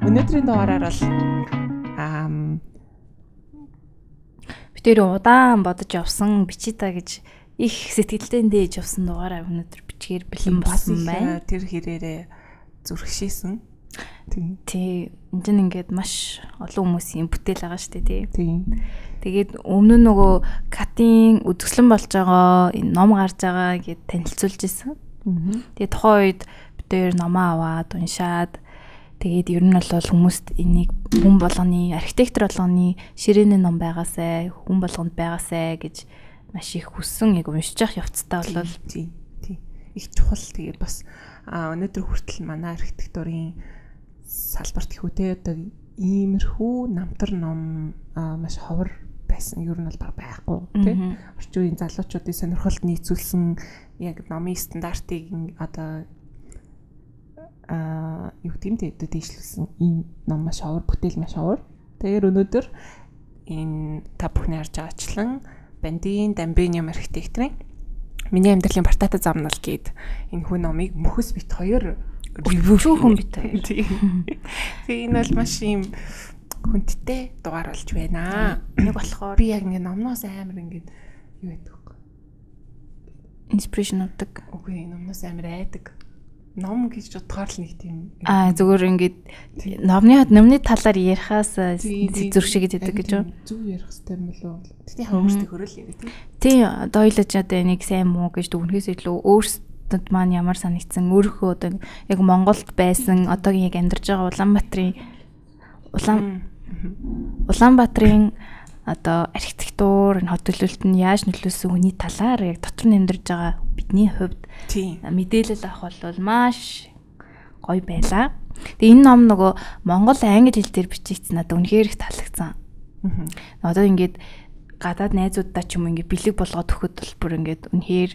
Өнөөдрийн дугаараар бол бид тэр удаан бодож явсан бичээ та гэж их сэтгэлдээ дээж явсан дугаараа өнөөдөр бичгээр бэлэн болсон байна. Тэр хэрээрээ зүрхшээсэн. Тийм. Тий. Энд чинь ингээд маш олон хүмүүсийн бүтээл байгаа шүү дээ, тий. Тийм. Тэгээд өмнө нь нөгөө Катын үзэсгэлэн болж байгаа, энэ ном гарч байгаа гэд танилцуулж исэн. Тэгээд тухайн үед бид хоёр номоо аваад уншаад тэгээд ер нь бол хүмүүст энийг хүн болгоны, архитектор болгоны ширээний ном байгаасай, хүн болгонд байгаасай гэж маш их хүссэн, яг уншиж явах явцдаа бол тий. Тий. Их чухал. Тэгээд бас өнөөдөр хүртэл манай архитектурын салбарт гэх үү те одоо иймэрхүү намтар ном маш ховор байсан. Ер нь бол баг байхгүй тий. Орчин үеийн залуучуудын сонирхолд нийцүүлсэн яг номын стандартыг одоо юу гэдэг юм те дээшлүүлсэн ийм ном маш ховор, бүтээл маш ховор. Тэгэхээр өнөөдөр энэ та бүхний харж байгаачлан Бандин Дамбиниум архитекторын Миний амьдралын бартаата замнал гээд энэ хүн номыг мөхөс бит хоёр ревю хүн бит хоёр. Тэгээ энэ бол маш ийм хүндтэй дугаар болж байна. Нэг болохоор би яг ингээ номноос амар ингээд юу байдаг вэ? Inspiration авдаг. Үгүй, номноос амар айдаг. Ном гэж бодохоор л нэг тийм зүгээр ингээд номны талаар ярихаас зүрх шиг гэдэг гэж үү? Зөв ярих хэрэгтэй юм болов уу? Тэгтээ өөрсдөө хөрөл яриа тий. Тийм, одоо ойлож одоо энийг сайн муу гэж дүгнэхээс илүү өөрсдөд маань ямар санагдсан, өөрийнхөө одоо яг Монголд байсан, одоогийн яг амьдарч байгаа Улаанбаатарын одоо архитектур, энэ хот төлөвлөлт нь яаж нөлөөлсөн хүний талаар яг дотор нь амьдарч байгаа бидний хувьд мэдээлэл авах бол маш гоё байлаа. Тэгээ энэ ном нөгөө монгол англи хэл дээр бичигдсэн, надад үнэхээр их таалагдсан. Одоо ингээд гадаад найзууддаа ч юм уу ингээд бэлэг болгоод өгөхөд бол бүр ингээд үнэхээр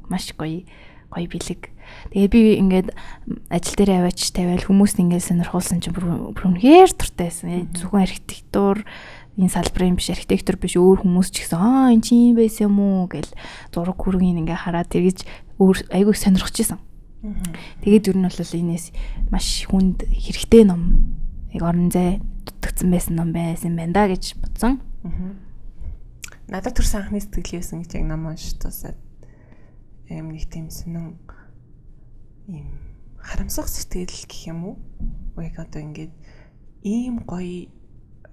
маш гоё гоё бэлэг. Тэгээ би ингээд ажил дээр аваач тавиал хүмүүс ингээд сонирхуулсан чинь бүр үнэхээр дуртай байсан. Зөвхөн архитектур энэ салбарын биш, архитектор биш өөр хүмүүс ч гэсэн аа энэ чинь юм байсан юм уу гэл зураг хүргийг ингээ хараад тэргэж өөр айгүй сонирхож исэн. Тэгээд ер нь бол энэс маш хүнд хэрэгтэй ном, яг орон зай дутагдсан байсан ном байсан байна да гэж бодсон. Надад төрсэн анхны сэтгэл юусэн гэж яг ном уншиж тусаад юм нэг тийм сонин ийм харамсах сэтгэл гэх юм уу? Яг одоо ингээд ийм гоё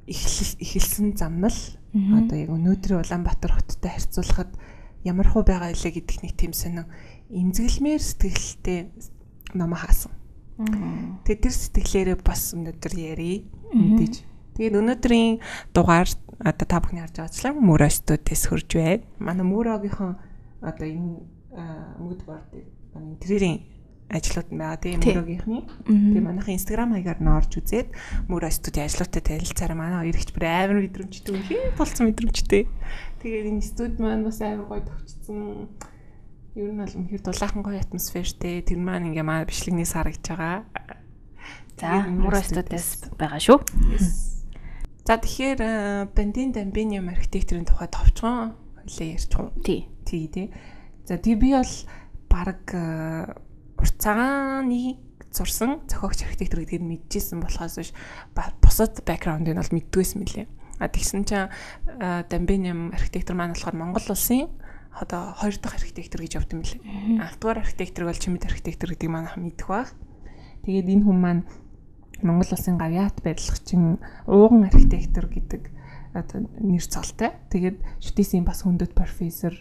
эхэлсэн замнал одоо яг өнөөдрийн Улаанбаатар хоттой харьцуулахад ямар хуу байгаа илээ гэдэг нэг тийм сонин эмзэглэмээр сэтгэлтэй ном хаасан. Тэгээд тэр сэтгэлээрээ бас өнөөдөр ярий мэдээж. Тэгээд өнөөдрийн дугаар одоо та бүхний харж байгаачлан Мөрөө студиэс хурж байна. Манай Мөрөөгийнхэн одоо энэ mood board-ыг манай интерьерийн ажлууд нь байгаа тийм Мөрөөгийнхний. Тэгээ манайхын Instagram хаягаар нь орж үзээд Мөрөө студийн ажлуудтай танилцаарай. Манай хоёр ихч бүр амар мэдрэмжтэй, үнэхээр болцсон мэдрэмжтэй. Тэгээд энэ студ маань бас амар гоё төвчсөн. Ер нь бол үнэхээр дулаахан гоё атмосфертэй. Тэр маань ингээ манай бичлэгнээс харагдж байгаа. За, Мөрөө студиэс байгаа шүү. За, тэгэхээр Бандин Дамбиниум архитекторын тухай товчхон хоёлаа ярьчих уу? Тий. Тий, тий. За, тий би бол баг урт цагааны зурсан зохиогч архитектор гэдгийг мэдчихсэн болохоос биш бусад бэкграундыг бол мэддгүйсэн мөлий. А тэгсэн чинь Дамбиниум архитектор маань болохоор Монгол улсын одоо хоёр дахь архитектор гэж явд юм лээ. Анхдугаар архитектор бол Чимэд архитектор гэдгийг манайхан мэдэх байх. Тэгээд энэ хүн маань Монгол улсын гавьяат барилгачин, ууган архитектор гэдэг одоо нэр цолтой. Тэгээд шүтээсийн бас хүндэт профессор.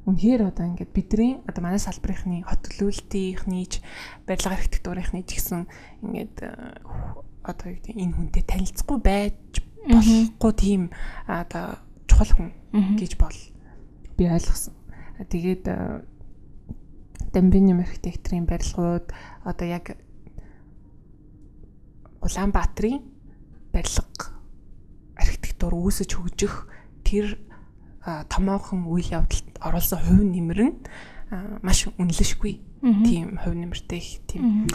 Үнэхээр одоо ингээд бидний одоо манай салбарынхны хот төлөвлөлтийнхний ч барилга архитектурынхны ч гэсэн ингээд одоо юу гэдэг энэ хүнтэй танилцахгүй байж болохгүй тийм одоо чухал хүн гэж бол би ойлгосон. Тэгээд Дамбиниум архитекторын барилгууд одоо яг Улаанбаатарын барилга архитектур үүсэж хөгжих тэр томоохон үйл явдалд оруулсан хувь нэмэр нь маш үнэлшгүй. Тийм хувь нэмэртэй их тийм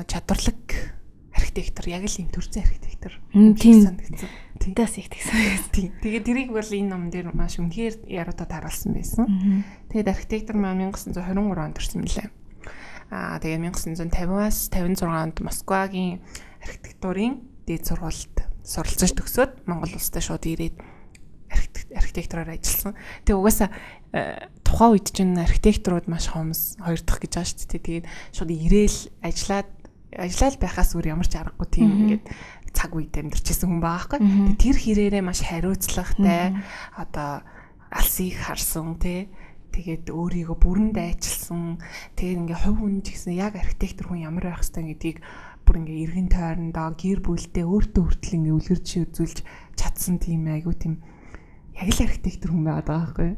чадварлаг архитектор, яг л юм төрсэн архитектор санагдсан. Тийм. Тэс их тэгсэн. Тийм. Тэгээд тэрийг бол энэ ном дээр маш үнэхээр яруудад харуулсан байсан. Тэгээд архитектор маань 1923 онд төрсэн мөлий. Тэгээд 1950-аас 56 онд Москвагийн архитектурын дээд сургуульд суралцаж төгсөөд Монгол улстай шууд ирээд архитектороор ажилласан. Тэгээ угаасаа тухайн үед чинь архитекторууд маш хомс хоёр дахь гэж байгаа шүү дээ. Тэгээд шууд ирээл ажиллаад байхаас өөр ямар ч аргагүй тийм ингээд цаг үед амьдарч исэн хүн байгаа байхгүй. Тэгээ тэр хэрээрээ маш хариуцлагатай одоо алсыг харсан тий. Тэгээд өөрийгөө бүрэн дайчилсан. Тэгээд ингээ хувь хүн ч гэсэн яг архитектор хүн ямар байх хэвтэй гэдгийг бүр ингээ эргэн тойрондоо гэр бүлдээ өөртөө хүртэл ингээ үлгэр жишээ үзүүлж чадсан тийм айгуу тийм яг л архитектор хүн байгаад байгаа байхгүй.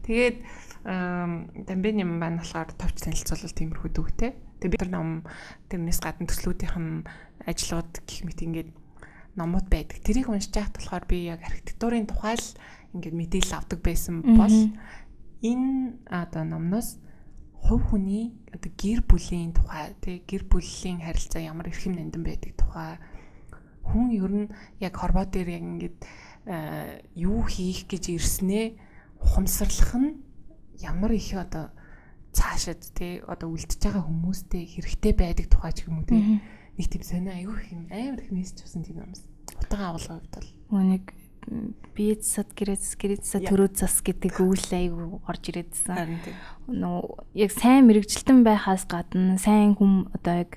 Тэгээд Дамбины маань болохоор товч танилцуулалт тиймэрхүү дүүтэй. Тэгээд би тэр ном тэрнээс гадна төслүүдийнх нь ажлууд гэх мэт ингээд номууд байдаг. Тэрийг уншиж байхад болохоор би яг архитектурын тухай л ингээд мэдээлэл авдаг байсан бол энэ одоо номноос хувь хүний одоо гэр бүлийн тухай тий гэр бүлийн харилцаа ямар эрхэм нандин байдаг тухай хүн ер нь яг хорвоо дээр яг ингээд юу хийх гэж ирснээ ухамсарлах нь ямар их одоо цаашид тий одоо үлдэж байгаа хүмүүстэй хэрэгтэй байдаг тухай ч юм уу тий нэг тийм сонио айгүй их юм амар их мессеж авсан тийм юмс. Утга агуулгын хувьд бол нэг биед сад гэрээц гэрээц төрөө зас гэдэг үйл айгүй орж ирээдсэн. Нөө яг сайн мэрэгжилтэн байхаас гадна сайн хүм одоо яг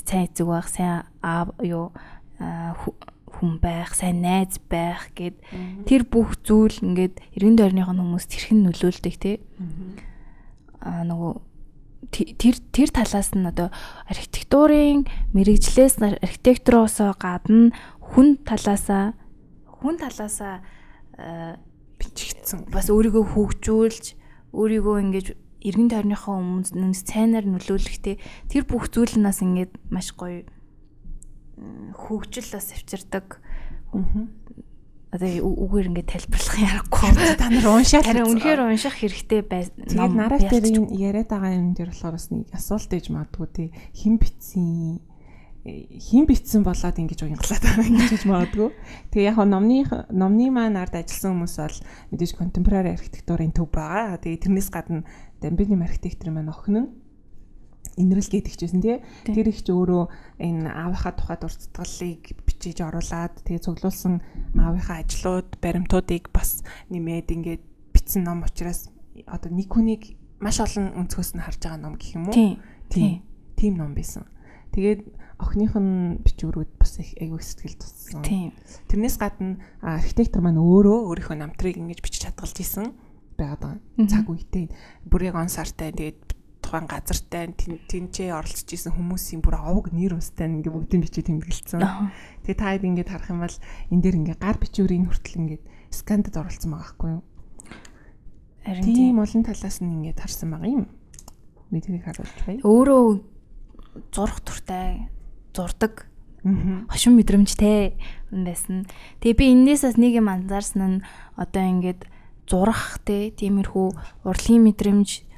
сайн эцэг байх, сайн аав юу хүн байх, сайн найз байх гэд тэр бүх зүйл ингээд эргэн тойрных нь хүмүүст хэрхэн нөлөөлдөг те. Аа нөгөө тэр талаас нь одоо архитектурын мэрэгжлээс архитектуроосоо гадна хүн талаасаа бичигдсэн бас өөрийгөө хөгжүүлж өөрийгөө ингэж эргэн тойрныхоо өмнө сайнаар нөлөөлөхтэй тэр бүх зүйл нь бас ингээд маш гоё хөгжил бас авчирдаг. Одоо үгээр ингээд тайлбарлах ярахгүй. Та нар уншаад харин үнэхээр унших хэрэгтэй байсан. Тэгээд нараа дээр яриад байгаа юм дээр болохоор бас нэг асуулт ээж магадгүй тий хэн битсэн болоод ингэж уянгалаад байгаа ингэж хийж магадгүй. Тэгээ яг номны маань ард ажилласан хүмүүс бол мэдээж contemporary архитектурын төв байгаа. Тэгээ тэрнээс гадна Дамбины архитектор маань охин нь Инрэл гэдэг чийсэн тий. Тэр их ч өөрөө энэ аавынхаа тухай дурдтгалыг бичиж оруулаад тэгээ цуглуулсан аавынхаа ажлууд, баримтуудыг бас нэмээд ингээд бичсэн ном учраас одоо нэг хүнийг маш олон өнцгөөс нь харж байгаа ном гэх юм уу? Тийм. Тийм ном байсан. Тэгээд охиных нь бичвэрүүд бас их айгүй сэтгэл туссан. Тэрнээс гадна архитектор маань өөрөө өөрийнхөө намтрыг ингэж бичиж хадгалж исэн байгаад байгаа. Цаг үетэй бүр яг он сартай тэгээд тухайн газартай тэнцээ оролцож исэн хүмүүсийн бүр овг нэр устай ингээ бүгдийн бичиг тэмдэглэсэн. Тэгээ та хэд ингээд харах юм бол энэ дээр ингээ гар бичвэрийн хүртэл ингээд скандад оролцсон байгаа байхгүй юу? Харин тийм олон талаас нь ингээд харсан байгаа юм. Мэдэрийг харуулж бай. Өөрөө зурх туртай зурдаг. Хошин мэдрэмжтэй байсан. Тэгээ би энээс бас нэг юм анзаарсан нь одоо ингээд зурах те тиймэрхүү урлагийн мэдрэмж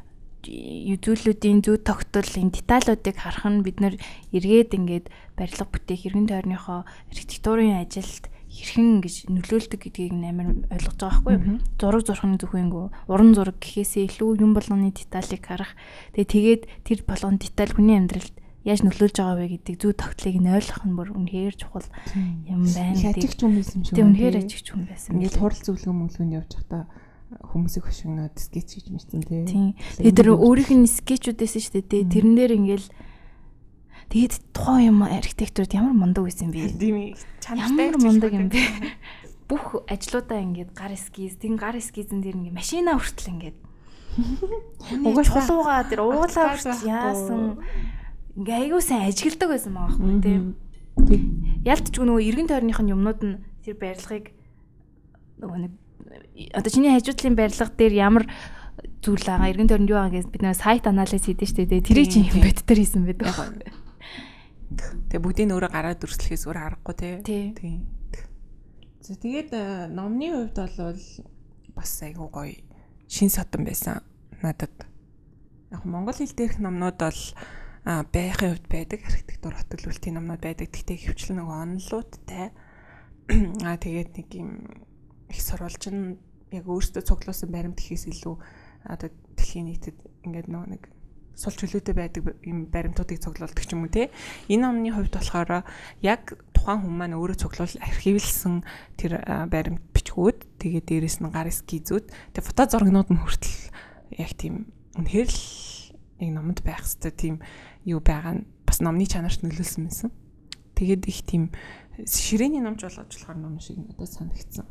зүйлүүдийн зүй тогтол энэ деталуудыг харах нь бид нэр эргээд ингээд барилга бүтээх эргэн тойрныхоо архитектурын ажилд хэрхэн ингэж нөлөөлдөг гэдгийг амар ойлгож байгаа байхгүй юу? Зураг зурх нь зөвхөн ингээ уран зураг гэхээсээ илүү юм болгоны деталийг харах. Тэгээд тэр болгон деталь хүний амьдралд яаж нөлөөлж байгаа вэ гэдэг зүй тогтлыг нь ойлгох нь бүр үнэхээр чухал юм байна. Ажигч хүн байсан юм шиг. Тийм үнэхээр ажигч хүн байсан. Ингээд хурал зөвлөгөө мөлгөөнд явж байхдаа хүмүүсийг хошигноод скетч хийж мэдсэн тий. Тийм. Тэгээд тэр өөрийнх нь скетчүүд байсан шүү дээ. Тэрэн дээр ингээл тэгээд тухайн юм архитектурд ямар мундаг байсан бэ? Тийм чанартай ямар мундаг юм бэ? Бүх ажлуудаа ингээд гар эскиз, тэн гар эскизэн дээр ингээд машина хүртэл ингээд угаасаа чулуугаа тэр уулаа хүртэл яасан ингээ айгуу сайн ажигладаг байсан байгаа байхгүй тийм. Ялтчгүй нөгөө эргэн тойрных нь юмнууд нь тэр барилгыг нөгөө нэг одоо чиний хажуудлын барилга дээр ямар зүйл байгаа эргэн тойронд юу байгаа гэж бид нэр сайт анализ хийдэж штэ тий. Тэрийг чинь юм бод дээр хийсэн байдаг. Тэгээ бүгдийг өөрөө гараад дүрслэхээс өөр аргагүй тий. Тийм. За тэгээд номны хувьд бол бас айгуу гоё шин содон байсан надад. Яг монгол хэл дээрх номнууд бол байхын хувьд байдаг архитектур хөтөлбөлтийн номнууд байдаг. Гэхдээ хөвчлэн нөгөө онлуудтай тэгээд нэг юм их сурвалж нь яг өөрсдөө цуглуулсан баримт гэхээс илүү одоо дэлхийн нийтэд ингээд нөгөө нэг сул чөлөөтэй байдаг юм баримтуудыг цуглуулдаг ч юм уу те. Энэ номны хувьд болохоор яг тухайн хүн маань өөрөө цуглуул архивлсан тэр баримт бичгүүд, тэгээ дээрэс нь гар эскизүүд, тэгээ фото зурагнууд нь хүртэл яг тийм үнэхээр л нэг номонд байх хэвээр тийм юу байгаа нь бас номны чанарт нөлөөлсөн байсан. Тэгээд их тийм ширээний номч болгож болохоор ном шиг надад санагдсан.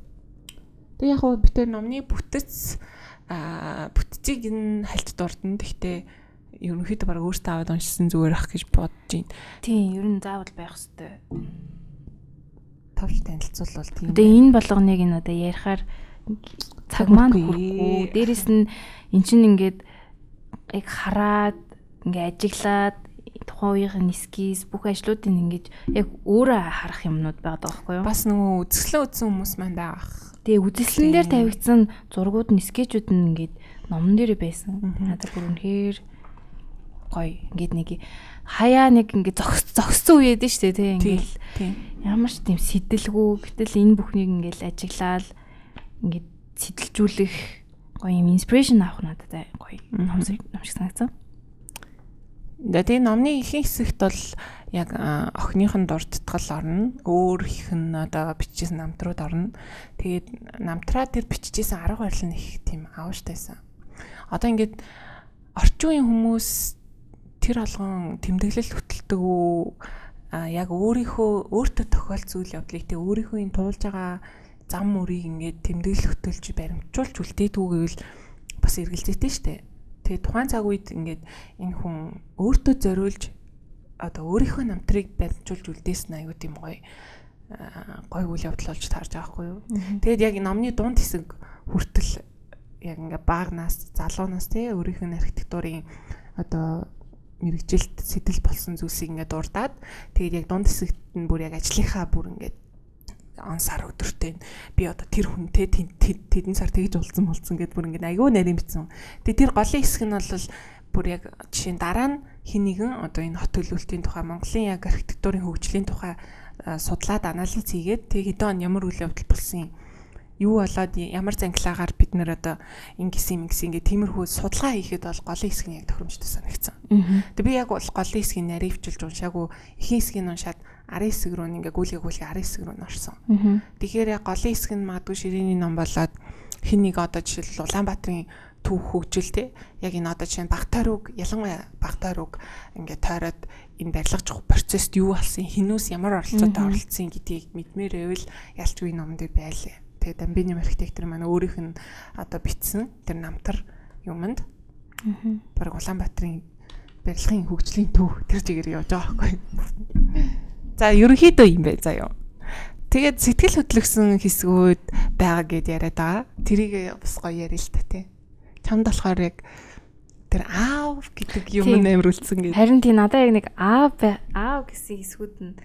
Тэгээ яг хөө бид тэр номны бүтэц бүтцийг нь хальт дурдна. Гэхдээ ерөнхийдөө баг өөртөө аваад уншсан зүгээр ах гэж бодож байна. Тийм, ер нь заавал байх хэвээр. Товч танилцуулбал тийм. Одоо энэ болгоныг нь одоо ярихаар цаг маань хүрэхгүй. Дээрэс нь эн чинь ингээд яг хараад ингээ ажиглаад тухайн үеийн эскиз бүх ажлуудыг ингэж яг өөрөө харах юмнууд байгаа байхгүй юу? Бас нөгөө үзэсгэлэн үзсэн хүмүүс маань байгаа. Тэгээ үзэсгэлэн дээр тавигдсан зургууд нь скетчүүд нь ингээд номон дээр байсан. Надад бүр үнэхээр гоё. Ингээд нэг хаяа нэг ингээд зогссон үе дээ шүү дээ тий. Ингээд ямар ч тийм сэтэлгүй гэтэл энэ бүхнийг ингээд ажиглаад ингээд сэтэлжүүлэх гоё юм inspiration авах надад гоё ном шиг санагдсан. Тэгээ номны ихэнх хэсэгт бол яг охиных нь дурдтгал орно. Өөр их нь одоо бичижсэн намтрууд орно. Тэгээд намтраа тэр бичижсэн арга барил нь их тийм аавштайсан. Одоо ингээд орчин үеийн хүмүүс тэр болгон тэмдэглэл хөтэлдэг үү? Яг өөрийнхөө өөртөө тохиолдсон үйл явдлыг тэг өөрийнхөө энэ туулж байгаа зам мөрийг ингээд тэмдэглэл хөтөлж баримтжуулж үлдээдгүү гэвэл бас эргэлзээтэй штэ. Тэгээ тухайн цаг үед ингээд энэ хүн өөртөө зориулж одоо өөрийнхөө намтрыг баримтжуулж үлдээсэн аюу тийм гоё гоё үйл явдал болж таарж байгаа байхгүй юу. Тэгээд яг номны дунд хэсэг хүртэл яг ингээ бага нас, залуу нас тий өөрийнх нь архитектурын одоо мэрэгжилт сэтэл болсон зүйлсийг ингээ дурдаад тэгээд яг дунд хэсэгт нь бүр яг ажлынхаа бүр ингээ он сар өдөртэй би одоо тэр хүнтэй тэдэн сар тэгж уулзсан гэд бүр ингээ айгүй нарийн битсэн. Тэгээд тэр голын хэсэг нь бол бүр яг жишээ нь дараа нь хин нэгэн одоо энэ хот төлөвлөлтийн тухай Монголын яг архитектурын хөгжлийн тухай судлаад анализ хийгээд тэг хэдэн он ямар үйл явдал болсон юу болоод ямар зангилаагаар бид нэр одоо ингэсэн ингэсэн ингээ тиймэрхүү судалгаа хийхэд бол голын хэсэг нь яг тохиромжтой санагдсан. Тэгээ би яг бол голын хэсгийг наривчилж уншаагүй ихэнх хэсгийг уншаад арын хэсэг рүү ингээ гүйлгээ арын хэсэг рүү орсон. Тэгэхээр яг голын хэсэг нь магадгүй ширээний ном болоод хин нэг одоо жишээл Улаанбаатарын түүх хөгжил те яг энэ одоо жишээ нь баг тойрог ялангуяа баг тойрог ингээ тойроод энэ барилгаж процесст юу болсон хинүүс ямар оролцоотой оролцсон гэдгийг мэдмээр байвал ялчгүй номон дээр байлаа. Тэгээ Дамбины архитектор маань өөрийнх нь одоо бичсэн тэр намтар юмд баг Улаанбаатарын барилгын хөгжлийн төв тэр чигээр явж байгаа байхгүй. За ерөнхийдөө юм бэ заяа. Тэгээд сэтгэл хөдлөсөн хэсгүүд байгаа гэд яриад байгаа. Тэрийг бас гоё яриа л та тий. Чамд болохоор яг тэр аав гэдэг юм амар үлдсэн гэдэг. Харин тий надад яг нэг аав аав гэсэн хэсгүүд нь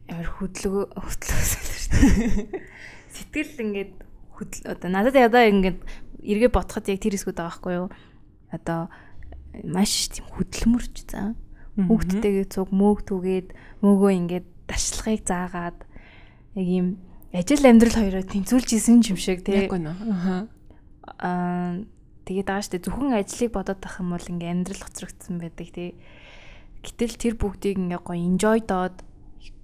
амар хөдлөгөөсөн шүү дээ. Сэтгэл ингээд хөдөл одоо надад одоо ингээд эргээ бодоход яг тэр хэсгүүд байгаа байхгүй юу? Одоо маш тийм хөдөлмөрч заа. Хүүхдтэйгээ цуг мөөг түгээд мөөгөө ингээд дашлахыг заагаад яг ийм ажил амьдрал хоёроо тэнцвүүлж исэн юм шиг тий. Яг үнэ. Аа тэгээд байгаа штэ зөвхөн ажлыг бодоод тах юм бол ингээ амьдрал хоцрогдсон байдаг тий. Гэтэл тэр бүгдийг ингээ гоё enjoy доод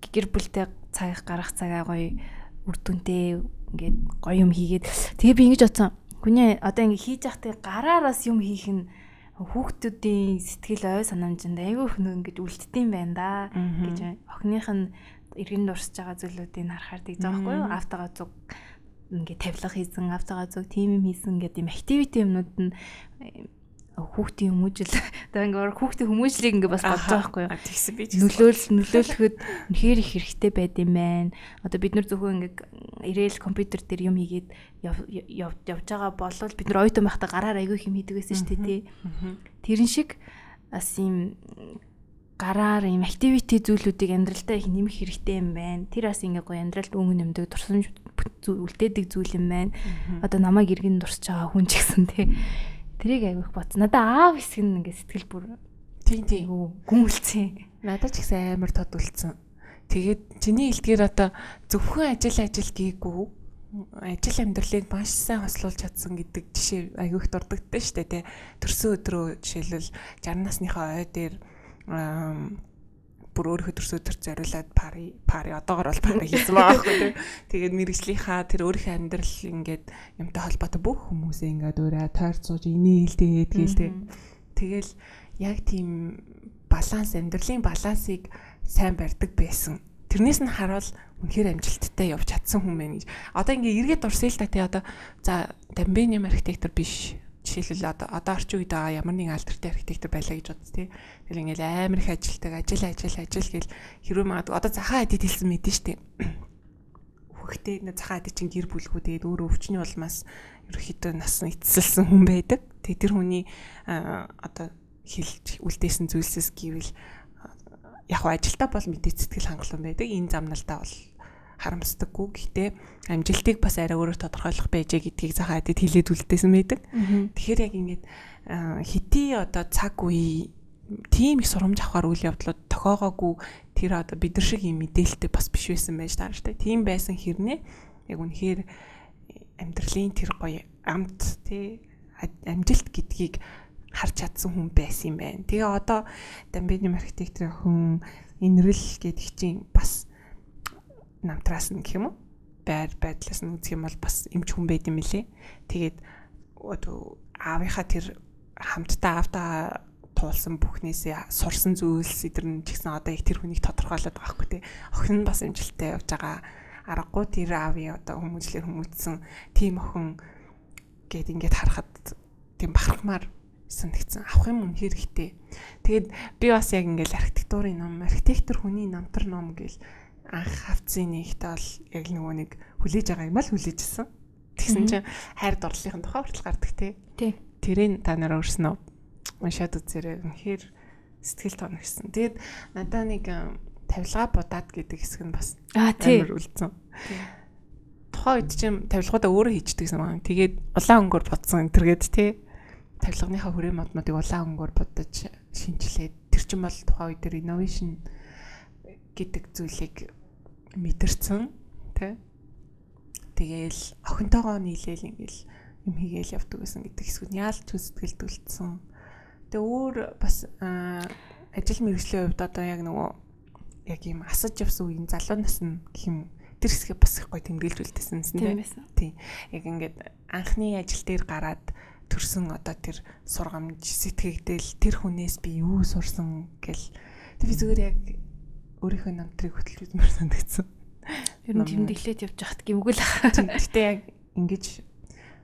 гэр бүлтэй цаг гаргах цагаа гоё үр дүнтэй ингээд гоё юм хийгээд тэгээ би ингэж бодсон. Хүний одоо ингээ хийж явахдаа гараараас юм хийх нь хүүхдүүдийн сэтгэл ой санамжинд айгүй их нөө ингэж үлддэм байна да гэж охиных нь эргэн дурсаж байгаа зүйлүүдийг харахаар тэгж байгаа байхгүй юу? Автагаа зүг ингээ тавилга хийсэн, автагаа зүг тим юм хийсэн гэдэг юм activity юмнууд нь хүүхдийн хүмүүжил одоо ингээ хүүхдийн хүмүүжлийг ингээ бас бодож байгаа байхгүй юу? Тэгсэн би нөлөөлөхөд үнэхээр их хэрэгтэй байд юм байна. Одоо бид нар зөвхөн ингээ ирээл компьютер дээр юм хийгээд явж байгаа болвол бид нар оюутан байхдаа гараар айгүй их юм хийдэг байсан шүү дээ тий. Тэрэн шиг бас юм гараар юм activity зүйлүүдийг амьдралдаа их нэмэх хэрэгтэй юм байна. Тэр бас ингээ гоё амьдралд өнгө нэмдэг, турсамж үлдээдэг зүйл юм байна. Одоо намайг эргэн дурсаж байгаа хүн ч гэсэн тий. Тэрийг айгүйх бодсон. Надаа аав хэсэг нь ингээ сэтгэл бүр тийм гүн үлдсэн. Надад ч гэсэн амар тод үлдсэн. Тэгээд чиний хэлдгээр одоо зөвхөн ажил гээгүй Ажил амьдралыг маш сайн хослуулж чадсан гэдэг жишээ айгүй их дурддагтай шүү дээ, тий. Төрсөн өдрөө жишээлбэл 60 насныхаа ой дээр бүр өөрийнхөө төрсөн өдөрт зориулаад party одоогор бол party хийсэн байгаа байхгүй, тий. Тэгээд мэргэжлийнхаа тэр өөрийнхөө амьдрал ингээд юмтай холбоотой бүх хүмүүсээ ингээд ураа тойрч сууж инээлдээд гээл тий. Тэгэл яг тийм баланс, амьдралын балансыг сайн барьдаг байсан. Тэрнээс нь харуул үнэхээр амжилттай явж чадсан хүн байна гэж. Одоо ингээ эргээд дурсъя л да, тий. Одоо за Дамбениум архитектор биш. Жишээлбэл одоо орчин үед байгаа ямар нэгэн алдартай архитектор байлаа гэж бодсон, тий. Тэгэл ингээл амар их ажилтдаг, ажил ажил ажил гэл хэрвээ магадгүй одоо Заха Хадид хэлсэн мэдэн штэ. Үхэхтэй Заха Хадид чинь гэр бүлгүй, тэгээд өөрөө өвчний улмаас ерөөхдөө насан эцэслсэн хүн байдаг. Тэгээд тэр хүний одоо хэлж үлдээсэн зүйлсээс гэвэл яг хуу ажилдаа бол мэдээ сэтгэл хангалуун байдаг. Энэ замналдаа бол харамсдаггүй. Гэхдээ амжилтыг бас арай өөрөөр тодорхойлох байжээ гэдгийг Заха Хадид хэлээд үлдээсэн байдаг. Тэгэхээр яг ингээд хэдий одоо цаг үе тийм их сурамж авахар үйл явдлууд тохиогоогүй, тэр одоо бид нар шиг юм мэдээлэлтэй бас биш байсан байж таарч та. Тийм байсан хэрнээ яг үнэхээр амьдралын тэр гоё амт, тий, амжилт гэдгийг харж чадсан хүн байсан юм байна. Тэгээ одоо Дамбениум архитекторын хүн инрэл гэдэг чинь бас намтраас нь гэх юм уу? Байр байдлаас нь үзэх юм бол бас эмч хүн байд юм лээ. Тэгээд одоо аавынхаа тэр хамтдаа аавтаа туулсан бүхнээсээ сурсан зүйлс эдэр нь ч гэсэн одоо яг тэр хүнийг тодорхойлоод байгаа хгүй, тий. Охин нь бас амжилттай явж байгаа. Аргагүй тэр аавын одоо хүмүүжлэр хүмүүжсэн тийм охин гэд ингээд харахад тийм бахархмаар санагдсан. Авах юм үнэхээр ихтэй. Тэгээд би бас яг ингээл архитектурын ном, архитектор хүний намтар ном гэл анх хавцын нэгт бол яг нөгөө нэг хүлээж байгаа юм ал хүлээжсэн. Тэгсэн чинь хайр дурлалын тухай хүртэл гардаг, тий. Тий. Тэрийг та нар өөрснөө уншаад үзээрэй. Үнэхээр сэтгэл тоногсон. Тэгээд надаа нэг тавилгаа будаад гэдэг хэсэг нь бас амар үлдсэн. Тухайн үед чинь тавилгуудаа өөрөө хийждэг юм аа. Тэгээд улаан өнгөөр будсан энэ төргээд, тий. Тавилганыхаа хүрээ моднуудыг улаан өнгөөр будаж шинжилээд тэр чинь бол тухайн үед тэр innovation гэдэг зүйлийг мэдэрсэн, тий. Тэгээл охинтойгоо нийлээл ингээл юм хийгээл явдаг гэсэн гэдэг хэсгүүд яалч сэтгэлд үлдсэн. Тэгээ өөр бас ажил мэргэжлийн хувьд одоо яг нөгөө яг юм асаж явсан үеийн залуу нас нь гэх юм, тэр хэсгээ бас их гоё тэмдэглэж үлдээсэн гэсэн, тий. Яг ингээд анхны ажил дээр гараад төрсэн одоо тэр сургамж, сэтгэгдэл, тэр хүнээс би юу сурсан гэл тэг би зүгээр яг өөрийнхөө намтрыг хөтлж үзмээр санагдсан. Ер нь тэмдэглээд явж хат гимгүү л ах. Гэтэ яг ингэж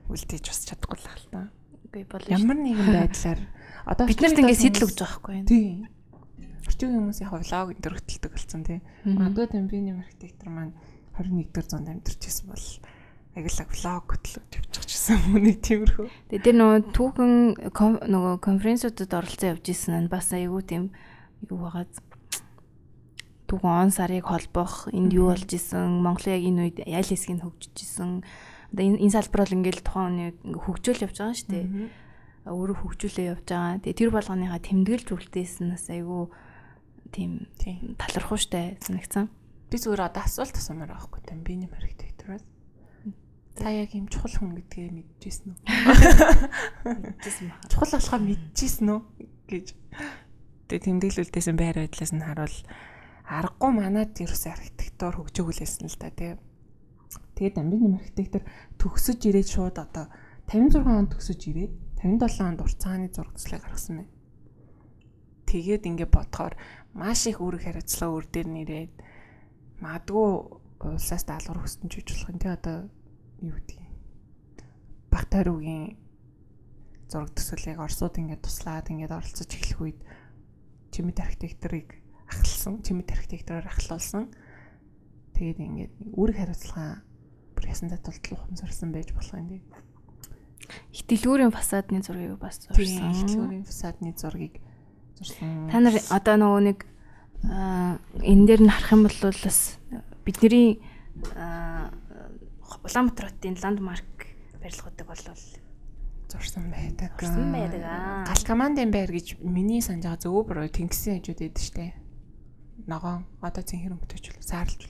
үлдээж бас чадахгүй л хэл та. Үгүй болно. Ямар нэгэн байдлаар одоо бид нарт ингэ сэтэл өгч байгаа байхгүй юу? Тий. Орчин үеийн хүмүүс яг влог энэ төр хөтэлдэг болсон, тий. Магадгүй Дамбениум архитектор маань 21-р зуунд амьдарч ирсэн бол агилаг влог хөтлөж явчихсан юм нэг тиймэрхүү. Тэгээ тэр нөгөө түүхэн нөгөө конференсүүдэд оролцсон явж исэн нь бас айгүй тийм юу байгааз түүхэн он сарыг холбох, энд юу болж исэн, Монголын яг энэ үед аль хэсгийг нь хөгжиж исэн. Одоо энэ салбар бол ингээл тухайн хүний хөгжөөл явж байгаа шүү дээ. Өөрөө хөгжүүлээ явж байгаа. Тэгээ тэр болгоныхаа тэмдэглэж үлдээсэн нас айгүй тийм талархуу штэ санагцсан. Би зүгээр одоо асуулт асуумаар байгаа хгүй Дамбениум архитектураас. Та яг юм чухал хүн гэдгээ мэдчихсэн үү? Мэдчихсэн байна. Чухал болохоо мэдчихсэн үү гэж. Тэгээ тэмдэглүүлдээсэн байр байдлаас нь харуул аргагүй манад ерөөсөө архитектур хөгжөөгөлээсэн л да, тий. Тэгээд Дамбениум архитектор төгсөж ирээд шууд одоо 56 онд төгсөж ирээд 57 онд урт цагааны зураг төслийг гаргасан байна. Тэгээд ингээ бодохоор маш их үүрэг хариуцлага өөр дээр нэрээд магадгүй улсаас даалгавар хүссэн ч үж болох юм, тий. Одоо юу гэдгийг Баг тойруугийн зураг төсөлийг Оросууд ингээд туслаад ингээд оролцож эхлэх үед чимэд архитекторыг ахлсан, чимэд архитектороор ахлуулсан. Тэгээд ингээд үүрэг хариуцлага бүр ясан татвал ухамсарсан байж болох юм тий. Их дэлгүүрийн фасадны зургийг бас зурсан. Их дэлгүүрийн фасадны зургийг зурсан. Та нар одоо нөгөө нэг энэ дээр нь харах юм бол бас бидний Улаанбаатар хотын ландмарк барилгуудыг бол зурсан байдаг. Зурсан байдаг аа. Гал командын байр гэж миний санаж байгаа зөв буруу тэнгисийн хажууд байдаг штэ. Ногоон одоо цэнхэр өнгөтэй ч саарлж.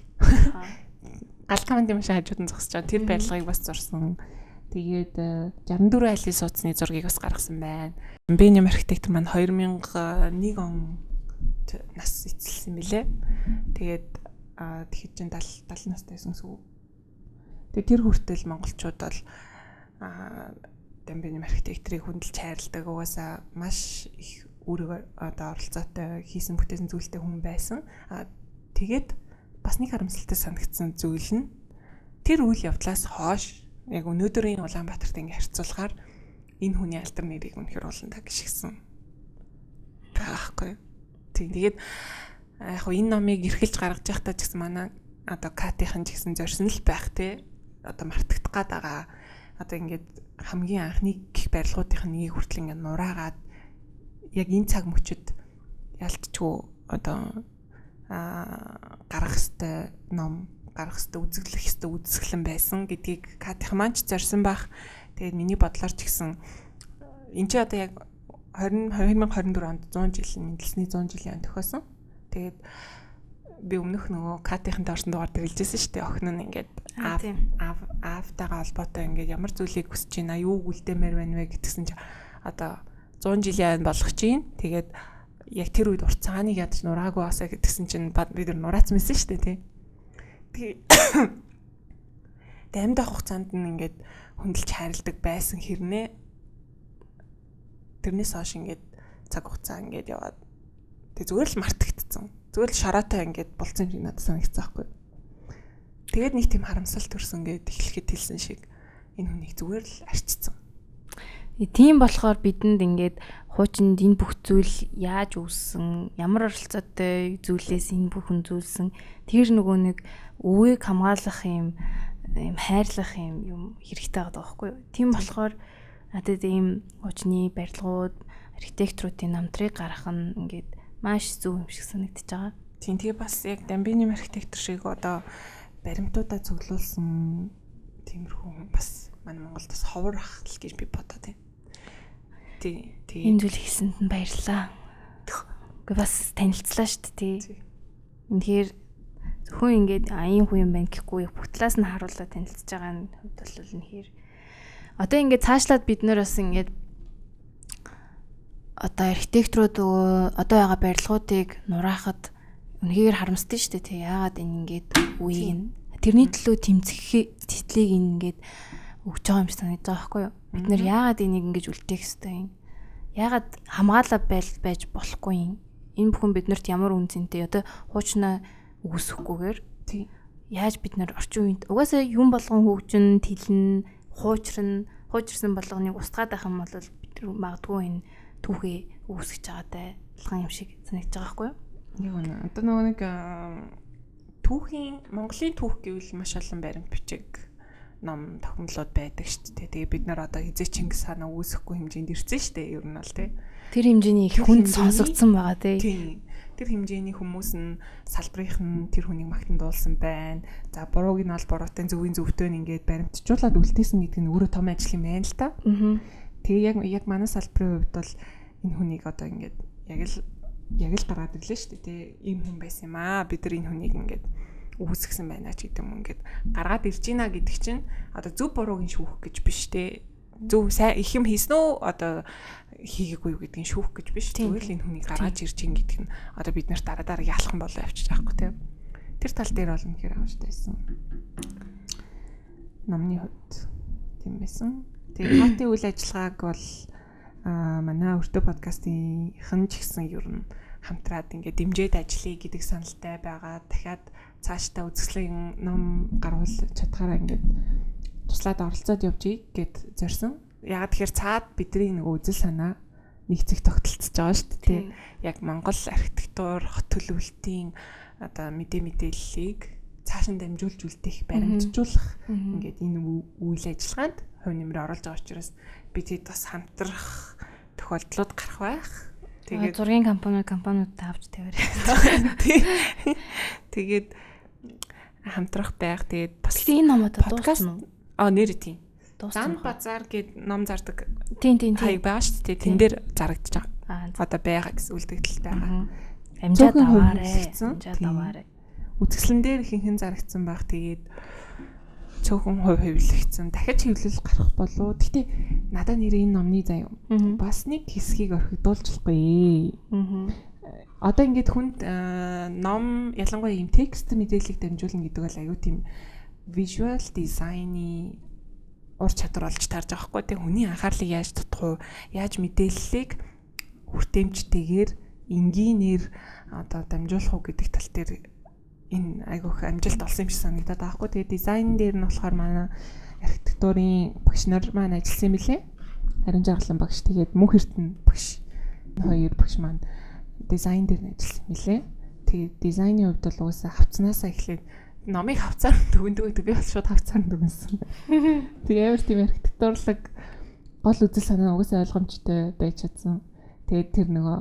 Гал командын машин хажууд нь зогсож байгаа. Тэр барилгыг бас зурсан. Тэгээд 64 айлын сууцны зургийг бас гаргасан байна. Беням архитектор маань 2001 он нас эцэлсэн билээ. Тэгээд тэгэхэд чинь 70 настай байсан гэсэн үг. Тэгээд тэр хүртэл монголчууд бол Дамбеням архитекторыг хүндэлж хайрладаг. Угаасаа маш их үүрэг одоо оролцоотой хийсэн бүтээсэн зүйлтэй хүн байсан. Тэгээд бас нэг харамсалтай санагдсан зүйл нь тэр үйл явдлаас хойш яг өнөөдрийн Улаанбаатарт ингээ харьцуулахаар энэ хүний алдар нэрийг үнэхээр уландаа гიშгсэн байхгүй. Тийм, тэгээд яг хөө энэ номыг эрхэлж гаргаж байхдаа ч гэсэн манай одоо Катийнхан ч гэсэн зорьсон л байх те. Одоо мартагдах гад байгаа. Одоо ингээд хамгийн анхны гих барилгуудын нэгийг хүртэл ингээд нураагаад яг энэ цаг мөчид ялтчгүй одоо гаргах ёстой ном, гаргах ёстой үзэсгэлэх ёстой үзэсгэлэн байсан гэдгийг Катийнхан маань ч зорьсон байх. Тэгээд миний бодлоор ч гэсэн энэ чи одоо яг 2024 онд 100 жил мэндэлсний 100 жилийн он тохиосон. Тэгээд би өмнөх нөгөө Катийнхантай орсон дугаар дээр хэлжсэн шүү дээ. Охин нь ингээд аавтайгаа холбоотой ингээд ямар зүйлийг хүсэж байна, юу үлдээмээр байна вэ гэтгсэн чи одоо 100 жилийн он болгох чинь. Тэгээд яг тэр үед урт цагааныг ядаж нураагүй басаа гэтгсэн чинь бид нар нураацсан байсан шүү дээ, тий. Тэгээд амьд авах хугацаанд нь ингээд хүндэлж хайрладаг байсан хэрнээ тэрнээс хойш ингээд цаг хугацаа ингээд яваад тэг зүгээр л мартагдсан. Зүгээр л шараатай ингээд болцсон юм шиг надад санагдсан байхгүй. Тэгээд нэг тийм харамсал төрсөн гээд эхлэхэд хэлсэн шиг энэ хүнийг зүгээр л арчицсан. Тийм болохоор бидэнд ингээд хуучинд энэ бүх зүйл яаж үүссэн, ямар оролцоотой зүйлээс энэ бүхэн зүйлсэн, тэр нөгөө нэг өвийг хамгаалах юм хайрлах юм хэрэгтэй байгаа байхгүй юу? Тийм болохоор надад ийм хуучны барилгууд, архитекторуудын намтрыг гаргах нь ингээд маш зөв юм шиг санагдаж байгаа. Тийм, тэгээ бас яг Дамбиним архитектор шиг одоо баримтуудаа цуглуулсан тиймэрхүү хүн бас манай Монголд бас ховор ах л гэж би бодоо тийм. Тий. Энэ зүйл хийсэнд нь баярлалаа. Гэхдээ бас танилцлаа шүү дээ, тий. Үнэхээр зөвхөн ингээд аян хүн юм байна гэхгүй бүх талаас нь харуулаад танилцж байгаа нь хувьд бол үнэхээр одоо ингээд цаашлаад бид нэр бас ингээд одоо архитекторууд одоо байгаа барилгуудыг нураахад үнэхээр харамсдаг шүү дээ, тий. Яагаад энэ ингээд үеийг нь тэрний төлөө тэмцэх тэтлийг ингээд өгч байгаа юм шиг санагдаж байгаа байхгүй юу? Бид нэр яагаад энийг ингэж үлдээх ёстой юм? Яагаад хамгаалаа байж болохгүй юм? Энэ бүхэн биднэрт ямар үн цэнтэй? Одоо хуучнаа үүсэхгүйгээр тий. Яаж бид нар орчин үед угаасаа юм болгон хөгжин, тэлнэ, хуучрна, хуучирсан болгоныг устгаад байх юм бол бид нар магадгүй энэ түүхээ үүсгэж байгаатай адилхан юм шиг санагдаж байгаа байхгүй юу? Яг үнэ. Одоо нөгөө нэг түүхийн Монголын түүх гэвэл маш олон баримт бичиг ном тохиомлууд байдаг шүү дээ. Тэгээ бид нар одоо хизээ Чингис хаанаа үүсэхгүй хэмжээнд ирсэн шүү дээ. Ер нь бол тий. Тэр хэмжээний их хүнд сонсогдсон байгаа тий. Тийм. Тэр хэмжээний хүмүүс нь салбарынх нь тэр хүнийг магтан дуулсан байна. За бурууг нь бол буруутай, зөвийн зөвтэй нь ингээд баримтжуулаад үлдээсэн гэдэг нь өөрөө том ажил юм байна л та. Тэгээ яг манай салбарын хувьд бол энэ хүнийг одоо ингээд яг л гаргаад ирлээ шүү дээ тий. Ийм хүн байсан юм аа. Бид нар энэ хүнийг ингээд үүсгэсэн байна ч гэдэг юм ингээд гаргаад ирж гинэ гэдэг чинь одоо зөв бурууг нь шүүх гэж биш те. Зөв сайн их юм хийсэн үү одоо хийгээгүй юу гэдгийг шүүх гэж биш. Зүгээр л энэ хүнийг гаргаж ирж гин гэдэг нь одоо бид нарт дараа дараа ялах юм болоо явчих байхгүй те. Тэр тал дээр бол үнэхээр авчтай байсан. Номны хувьд тийм байсан. Тэгээ Катын үйл ажиллагааг бол манай өртөө подкастынхан ч гэсэн ер нь хамтраад ингээд дэмжиж ажиллая гэдэг саналтай байгаа. Дахиад цаашдаа үзэсгэлэн ном гаргуул чадхаараа ингээд туслаад оролцоод явжий гэд зорьсон. Яг тэгэхээр цаад бидний нэг үзэл санаа нэг зэг тогтолцож байгаа шүү дээ. Яг Монгол архитектур, хот төлөвлөлтийн одоо мэдээллийг цааш нь дамжуулж үлдээх, баримтжуулах ингээд энэ үйл ажиллагаанд хувь нэмрээ оруулж байгаа учраас бид хэд бас хамтрах тохиолдлууд гарах байх. Тэгээд зургийн компаниудад авч тавиарай. Тэгээд хамтрах байх. Тэгээд бас энэ ном одоо дууссан уу? Аа нэр тийм. Зан базар гэд ном зардаг. Тийм. Хаяг байгаа шүү дээ. Тэн дээр зарагдаж байгаа. Одоо байгаа гэсэн үлдэгдэл байгаа. Амжаад аваарай. Амжаад аваарай. Үзэсгэлэн дээр ихэнх нь зарагдсан байх. Тэгээд цөөхөн хувь хэвлэгдсэн. Дахиж хэвлэл гарах болов. Гэтэ надад нэр энэ номны заяа. Бас нэг хэсгийг орхигдуулж болохгүй. Одоо ингээд хүнд ном ялангуяа ийм текст мэдээллийг дамжуулна гэдэг бол аюу тийм visual design-ы ур чадвар олж таарж байгаа хгүй. Тэг хүний анхаарлыг яаж татах уу? Яаж мэдээллийг хүртээмжтэйгээр энгийнээр одоо дамжуулах уу гэдэг тал дээр энэ айгүйх амжилт олсон юм шиг санагдаад байгаа хгүй. Тэгээ дизайн дээр нь болохоор манай архитектурын багш нар маань ажилласан юм билээ. Харин жаргалан багш, тэгээд мөнх эрдэнэ багш, хоёр багш маань дизайн дээр нь ажилласан юм билээ. Тэгээд дизайны хувьд бол угаасаа хавцнаасаа эхлээд номыг хавцаар дүгнэдэг гэдэг, би бол шууд хавцаар дүгнэсэн. Тэгээ амар тийм архитектурлаг гол үзэл санаа угаасаа ойлгомжтой байж чадсан. Тэгээд тэр нөгөө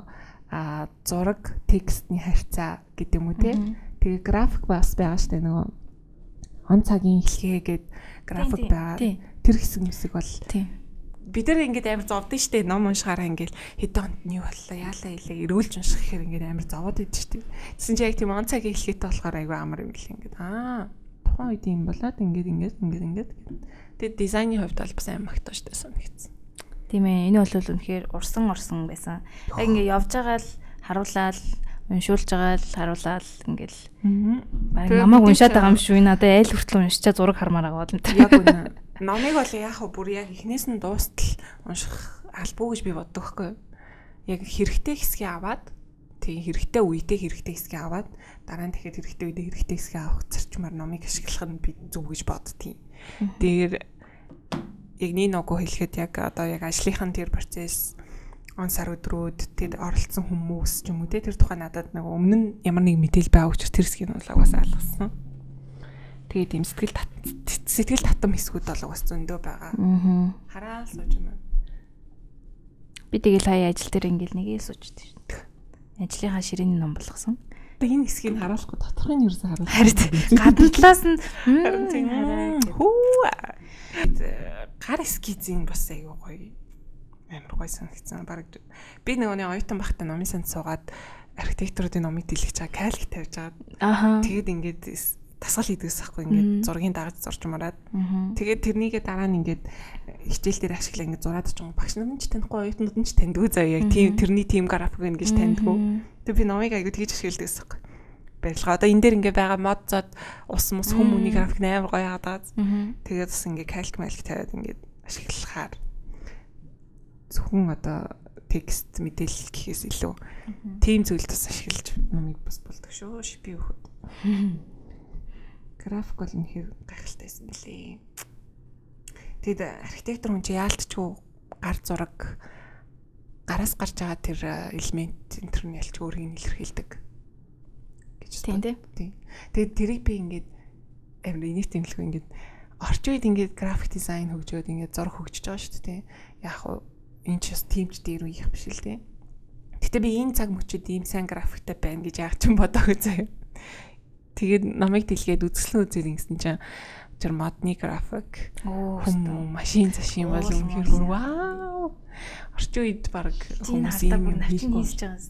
зураг текстний харьцаа гэдэг юм уу те. Тэгээ график бас байгаа штэ, нөгөө он цагийн эхлэгээ гээд график байгаа. Тэр хэсэг мэсэг бол бид нар ингээд амар зовдсон штэ, ном уншихаараа ингээд хэдэн онд нь юу боллоо яалаа илээ эргүүлж унших гэхээр ингээд амар зовоод идэв штэ. Тэгсэн чи яг тийм он цагийн эхлэгээтэй болохоор айгүй амар юм бэл, ингээд тухайн үед юм болоод ингээд ингээд ингээд ингээд. Тэгээд дизайны хувьд бол бас амар магтаа штэ санагдсан. Тийм ээ, энэ бол үнэхээр урсан урсан байсан. Яг ингээд явж байгаа л харуулаад, уншуулж байгаа л харуулаад ингээл баг намайг уншаад байгаа юм шүү. Энэ одоо айл хүртэл уншичаа зураг хармаар байгаа бол. Яг үнэ. Номыг бол яг хөө бүр яг эхнээс нь дуустал унших албагүй гэж би боддог байхгүй юу? Яг хэрэгтэй хэсгийг аваад, тийм хэрэгтэй үедээ хэрэгтэй хэсгийг аваад, дараа нь дахиад хэрэгтэй үедээ хэрэгтэй хэсгийг авах зарчмаар номыг ашиглах нь би зөв гэж боддгийн. Тэгэхээр яг нэг ногоо хэлэхэд яг одоо яг ажлынхын тэр процесс, он сар өдрүүд, тэр оролцсон хүмүүс ч юм уу те, тэр тухай надад нэг өмнө нь ямар нэг мэдээлэл байгаа учраас тэр хэсгийг нь бол угаасаа алгасан. Тэгээд ийм сэтгэл татам хэсгүүд бол угаас зөндөө байгаа. Хараал сууж юм аа. Би тэгэл хаяа ажил дээр ингээл нэгээ суучдаг шүү дээ. Ажлынхаа ширээний ном болгосон. Одоо энэ хэсгийг харуулахгүй, доторхыг нь ерөөсөө харуулах. Харин гадна талаас нь хараа. Хүү. Гар эскизийн бас айгүй гоё. Амар гоё санагдсан. Бараг би нөгөө нэг оюутан байхдаа номын санд суугаад архитекторуудын номыг дэлгэж байгаа, кальк тавьж байгаа. Тэгээд ингээд тасгал хийдгээс ахгүй, ингээд зургийн дагаж зурж мараад. Тэгээд тэрнийгээ дараа нь ингээд хичээл дээр ашиглаа, ингээд зураад ч юм, багш нар нь ч танихгүй, оюутнууд нь ч таньдгүй заяа, яг тийм тэрний тийм график байна гэж таньдгүй. Тэгээд би номыг айгуу тэгж ашигладаг гэсэн юм. Барилга одоо энэ дээр ингээд байгаа мод зод ус мус хүм үний график амар гоё хаадаг. Тэгээд бас ингээд кальк мальк тавиад ингээд ашиглахаар зөвхөн одоо текст мэдээлэл гэхээс илүү тийм зүйлд бас ашиглаж номыг бас болдог шүү. Шипи өгөхөд. График бол үнэхээр гайхалтай байсан мөлий. Тэгэд архитектор хүн чи яалтчгүй гар зураг, гараас гарч байгаа тэр элемент энэ төр нь ялч өөрийг нь илэрхийлдэг гэж. Тийм тий. Тэгээд тэрийг би ингээд амар инээт имлэхгүй, ингээд орчин үед ингээд график дизайн хөгжөөд ингээд зураг хөгжиж байгаа шүү дээ. Яг хуу энэ ч бас тимч дээр үеих биш л тий. Гэтэ би энэ цаг мөчид ийм сайн графиктай байна гэж яг ч юм бодоогүй заяа. Тэгээд номыг дэлгээд үзэсгэлэн үзээд ингэсэн чинь тэр модны график, хүм машин зашин бол үнэхээр вау. Орчин үед баг хүмүүс юм хийхгүй хийж байгаа юм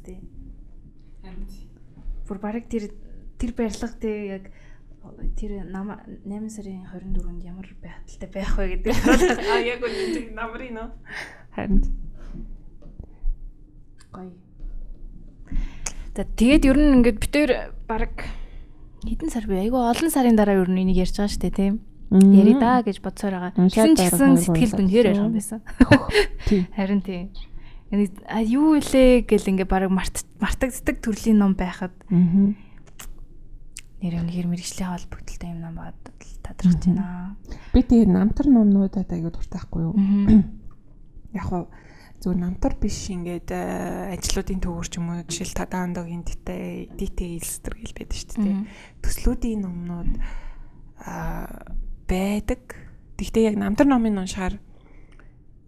тий. Бүр баг тэр барилга тий, яг тэр 8 сарын 24-нд ямар байдалтай байх вэ гэдэг. А яг үнэ намрын нөө. Харин гоё. За тэгээд ер нь ингээд бид тэр баг хэдэн сар бэ? Айгүй олон сарын дараа ер нь энийг ярьж байгаа шүү дээ, тийм. Ярий да гэж бодсоор байгаа. Тэгсэн ч гэсэн сэтгэл үнэхээр ярих байсан. Харин тийм. А юу илээ гэл ингээ баг мартагддаг төрлийн ном байхад нэр үнэхээр мэрэгжлийн холбогдолтой юм ном байгаад тадрах байна. Би тэгээд намтар номнуудад айгүй дуртай байхгүй юу? Яг хуу зөв намтар биш, ингээд ажлуудын төвөр ч юм уу, жишээл Тадаандогийн details төр гэл байдаг шүү дээ. Төслүүдийн номнууд байдаг. Тэгтээ яг намтар номын уншихаар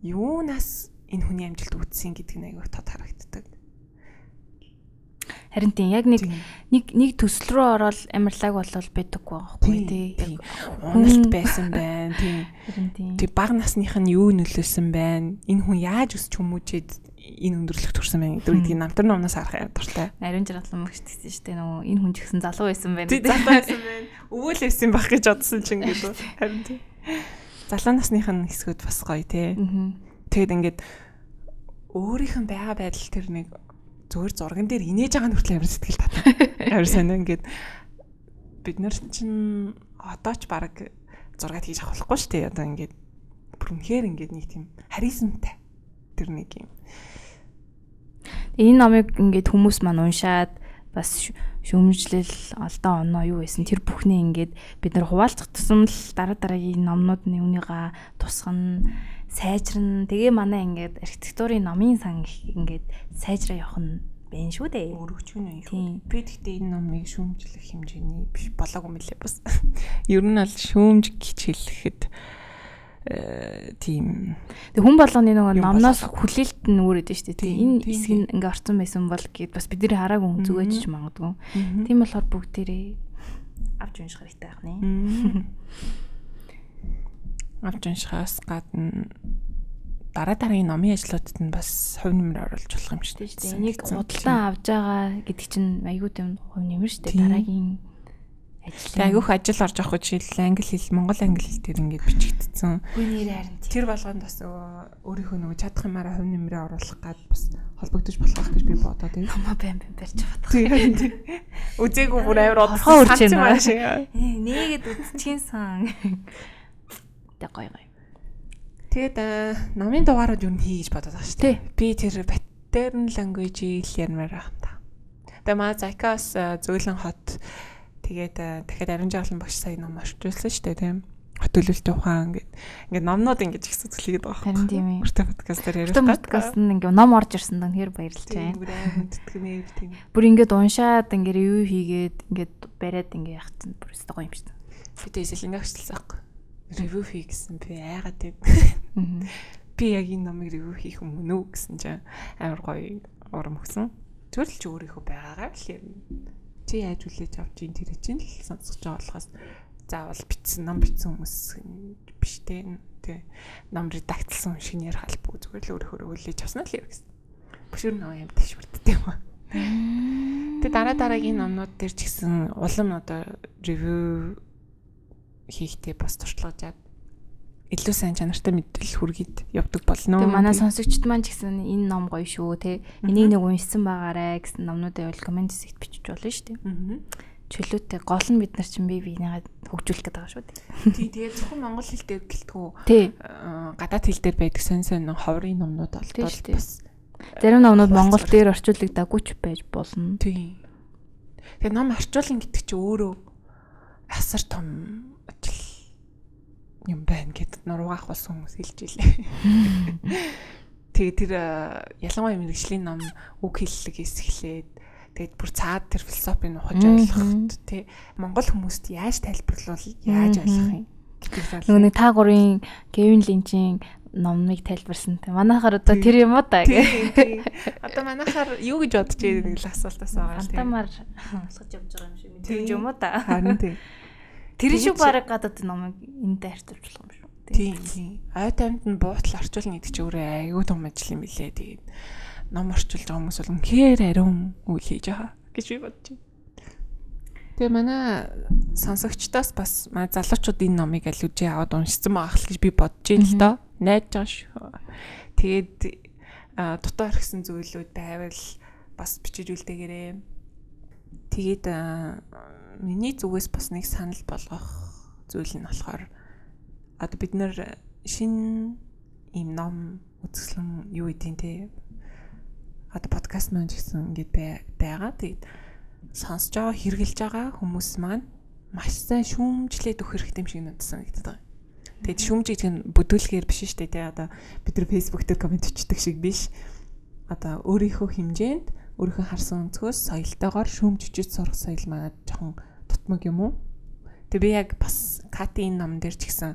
юунаас энэ хүний амжилт үүдсэн гэдэг нь айгүй тод харагддаг. Харин тийм, яг нэг нэг төсөл рүү ороод амарлааг болол байдаггүй байхгүй тий. Уналт байсан байна тий. Харин тийм. Тэг баг насных нь юу нөлөөлсөн байна? Энэ хүн яаж өсч хүмүүжээд энэ өндөрлөгт хүрсэн байна гэдгийг намтар номноос харах юм дуртай. Ариун жаргалан мөгч гэсэн шүү дээ, нөгөө энэ хүн ч гэсэн залуу байсан байна. Тий, залуу байсан байна. Өвөл байсан байх гэж бодсон чинь гэдэг. Харин тий. Залуу насных нь хэсгүүд бас гоё тий. Тэгэд ингээд өөрийнх нь байгаа байдал тэр нэг зүгээр зурган дээр инээж байгаа нь хүртэл амар сэтгэл татна. Амар сонио ингээд бид нар чинь одоо ч баг зургаад хийж авах болохгүй шүү дээ. Одоо ингээд бүр үнэхээр ингээд нэг тийм харизмтай тэр нэг юм. Энэ номыг ингээд хүмүүс маань уншаад бас шүүмжлэл олдоо оноо юу байсан тэр бүхнээ ингээд бид нар хуваалцах тусам л дараа дараагийн номнууд нь үүнийгаа тусгана, сайжирна. Тэгээ манай ингээд архитектурын номын сан ингээд сайжраа явах нь байна шүү дээ. Өргөч нь юу. Би тэгтээ энэ номыг шүүмжлэх хэмжээний биш болоогүй юм лээ бас. Ер нь бол шүүмж гэж хэлэхэд тийм. Тэг хүн болгоны нөгөө номноос хүлээлт нь өөр өгдөө шүү дээ. Энэ хэсэг нь ингээ орцсон байсан бол гэд бас бидний хараагүй хүн зүгээч ч магадгүй. Тийм болохоор бүгдээрээ авч унших хэрэгтэй байх нэ. Авч уншихаас гадна дараа дараагийн номын ажлуудад нь бас хувь нэмэр оруулж болох юм шүү дээ. Энийг худалдан авж байгаа гэдэг чинь айгүй тийм хувь нэмэр шүү дээ. Дараагийн ажил. Айгүйх ажил орж авах жишээл англи хэл, монгол англи хэл дээр ингээд бичигдсэн. Үгүй нэр харин. Тэр болгонд бас өөрийнхөө нөгөө чадах юмараа хувь нэмрээ оруулах гад бас холбогдож болох гэж би бодоод байна. Номоо байн байн барьж бодох. Тийм. Үзээгүй бүр амар удсан юм шиг. Нээгээд үзчихин сан. Тэг гоё гоё. Тэгээд номын дугаарууд юу хий гэж бодоод байгаа шүү дээ. Би тэр pattern language-ийг л ярмаар байгаа юм та. Тэгээ маа Зайкаас зөөлөн хот тэгээд дахиад ариун жаргалан багш сая ном орчуулсан шүү дээ, тийм. Хот төлөвлөлтийн ухаан гэд. Ингээд номнууд ингээд их зүтгэлгээд байгаа. Харин тийм ээ. Үртэ подкаст дээр яриад. Үртэ подкаст нь ингээд ном орж ирсэн даа үнэхээр баярлж байна. Бүр амар хүндэтгэнээр тийм. Бүр ингээд уншаад ингээд ревю хийгээд ингээд бариад ингээд явах чинь бүр өстой гоё юм шүү дээ. Би тэгээс л ингээд хөшлсөн аахгүй. Ревю хий гэсэн би айгаад тийм. Би яг энэ номыг ревю хийх юм мөн үү гэсэн чинь амар гоё урам өгсөн. Зүгээр л чи өөрийнхөө байгаагаар л ярина. Чи яаж хүлээж авч ин тэр чинь л сонсож байгаа болохоос заавал бичсэн ном бичсэн хүмүүс биш те. Тэ ном редактлсан хүн шиг ярих албагүй, зүгээр л өөрийнхөө хүлээж авсан л ярих гэсэн. Бүшэр нөө юм тэшвэрдтэй юм аа. Тэгээ дараа дараагийн номнууд дээр ч гэсэн улам одоо ревю хийхдээ бас туршлагажаад илүү сайн чанартай мэдээлэл хүргээд явдаг болно. Тэгээ манай сонсогчд маань ч гэсэн энэ ном гоё шүү те. Энийг нэг уншсан байгаарэ гэсэн номнуудаа бол коммент хэсэгт бичиж болно шүү дээ. Чөлөөтэй гол нь бид нар чинь бие биенийгээ хөгжүүлэх гэдэг байгаа шүү дээ. Тий, тэгээ зөвхөн монгол хэл дээр гэлтгүү гадаад хэл дээр байдаг сонь сонь ховрын номнууд олдвол бас зарим номнууд монгол дээр орчуулагдаагүй ч байж болно. Тий. Тэгээ ном орчуулна гэдэг чинь өөрөө асар том ажил юм байна гэд нуруугаах болсон хүмүүс хэлж илээ. Тэгээ тэр ялангуяа мэрэгжлийн ном үг хэллэгээс эхлээд тэгээд бүр цаад тэр философийг ухаж ойлгоход тий монгол хүмүүст яаж тайлбарлавал яаж ойлгох юм гэдэг. Нөгөө нэг та гурын Кевин Линчийн номыг тайлбарсан. Манайхаар одоо тэр юм уу та гэх. Одоо манайхаар юу гэж бодож байгаа нэг л асуултаас байгаа. Фантамаар алхаж явж байгаа юм шиг мэдрэмж юм уу та. Харин тий. Тэр шиг бараг гадаад номыг энэтэй харьцуулж болох юм шүү. Тийм тийм. Ой таймд нь буутал орчуулна гэдэг чинь өөрөө айгүй том ажил юм билээ. Тэгээд ном орчуулж байгаа хүмүүс бол үнэхээр ариун үйл хийж байгаа гэж би бодож байна. Тэгээ манай сонсогчдоос бас манай залуучууд энэ номыг аль үжи аваад уншсан байгаа л гэж би бодож байна л доо. Найдаж байгаа шүү. Тэгээд дутуу орхисон зүйлүүд байвал бас бичиж үлдээгээрэй. Тэгээд миний зүгээс бас нэг санал болгох зүйл нь болохоор одоо бид нэр шинэ ийм ном үзэсгэлэн юу гэдгийг те одоо подкаст маань ч гэсэн ингээд байгаа. Тэгээд сонсож байгаа, хэрглэж байгаа хүмүүс маань маш сайн шүүмжлээд өгөх хэрэгтэй юм шиг надад санагддаг байгаа. Тэгээд шүүмж гэдэг нь бүдүүлгээр биш шүү дээ те. Одоо бид нар Facebook дээр коммент бичдэг шиг биш. Одоо өөрийнхөө хэмжээнд өөрийнхөө харсан өнцгөөс соёлтойгоор шүүмж бичиж сурах соёл манад жоохон тутмаг юм уу? Тэгээ би яг бас Катын ном дээр ч гэсэн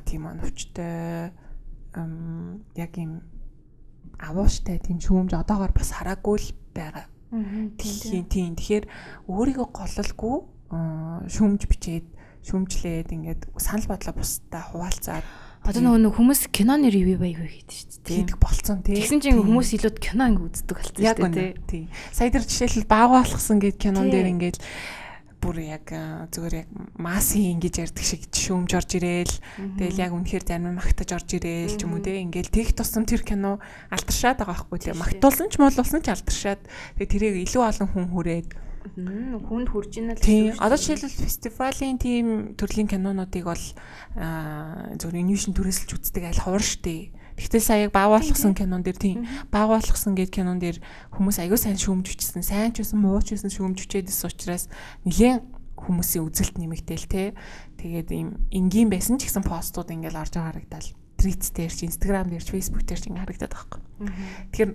тийм оновчтой яг юм авууштай тийм шүүмж одоогоор бас хараагүй л байгаа. Тийм. Тэгэхээр өөрийгөө голлолгүй шүүмж бичээд шүүмжлээд ингээд санал бодлоо бусдаа хуваалцаад Одоо нөгөө хүмүүс киноны review аягүй хийдэг шүү дээ. Хийдэг болцсон тий. Тэгсэн чинь хүмүүс илүүд кино ингэ үздэг болцсон шүү дээ тий. Сая тэр жишээлбэл Баага болгосон гээд кинон дээр ингээд бүр яг зүгээр яг массын ингэж ярьдаг шиг шүүмж орж ирээл, тэгэл яг үнэхээр зарим нь магтаж орж ирээл ч юм уу те, ингээл тех тусам тэр кино алдаршаад байгаа байхгүй те, магтуулсан ч муулсан ч алдаршаад, тэгээ тэрийг илүү олон хүн хүрээд хүнд хүрж ийнэ л гэсэн. Одоо жишээлбэл фестивалийн тийм төрлийн кинонуудыг бол зөвхөн инвишн түрээсэлж үздэг аль ховор штэ. Тэгтэл сая яг баг болгосон кинон дээр тийм баг болгосон гээд кинон дээр хүмүүс аягүй сайн шүүмж үчсэн. Сайн ч байсан муу ч байсан шүүмж үчээдсэн учраас нэлээд хүмүүсийн үзэлт нэмэгдээл те. Тэгээд ийм энгийн байсан ч гэсэн постууд ингээл орж байгаа харагдал. Threads дээр ч, Instagram дээр ч, Facebook дээр ч ингээ харагдаад байгаа байхгүй. Тэгэхээр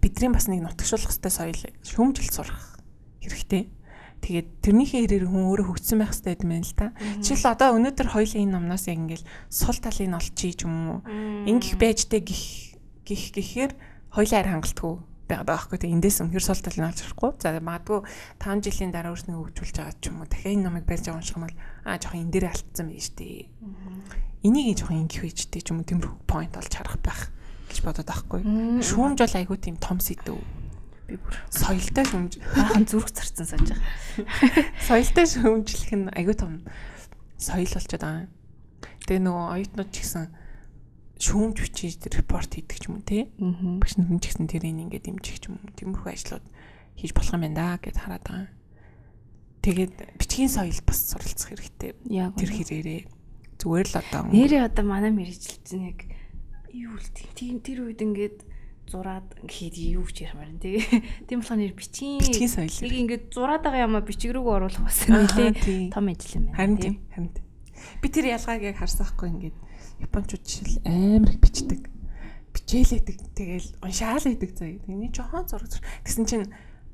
бидний бас нэг нутагшуулах хэрэгтэй соёл шүүмжилт сурах хэрэгтэй. Тэгээд тэрнийхээ хэрээр хүн өөрөө хөгжсөн байх хэрэгтэй юм байна л та. Жишээл одоо өнөөдөр хоёулын энэ номноос яг ингээл сул талыг нь олчихъя ч юм уу. Ингэх байжтэй гих гих гэхээр хоёулаа арай хангалтгүй байгаад байгаа байхгүй. Тэг эндээс үнэхэр сул талыг нь олж харахгүй. За магадгүй 5 жилийн дараа өөрснөө хөгжүүлж байгаа ч юм уу. Дахиад энэ номыг барьж байгаа унших юм бол жоохон энэ дээрээ алдсан байж тээ. Энийг жоохон ингэх байж тээ ч юм уу, тиймэрхүү point олж харах байх гэж бодоод байхгүй. Шүүмж бол айгүй тийм том сэдв. Би бүр соёлтой шүүмж. Баахан зүрх зарцсан сууж байгаа. Соёлтой шүүмжлэх нь айгүй том соёл болчиход байгаа. Тэгээ нөгөө оюутнууд ч гэсэн шүүмж бичиж report хийдэг ч юм уу те. Багш нар ч гэсэн тэрийг ингээд дэмжих ч юм уу. Тиймэрхүү ажлууд хийж болох юм байна да гэд хараад байгаа. Тэгээд бичгийн соёл бас суралцах хэрэгтэй. Тэр хэрээрээ зүгээр л одоо нэрээ одоо манай мэргэжил чинь яг юу л тийм тэр үед ингээд зураад ингээд юу ч ярмаар нь тий. Тийм болохоор нэр бичгийн соёл. Нэг ингээд зураад байгаа юм а бичиг рүүгээ оруулах бас нэлээ том ажил юм байна. Харин тийм, харин. Би тэр ялгааг яг харсан хгүй ингээд японочууд жишээл амар их бичдэг. Бичээлээдэг. Тэгэл уншаал идэг заяа. Тэний жохон зураг. Тэгсэн чинь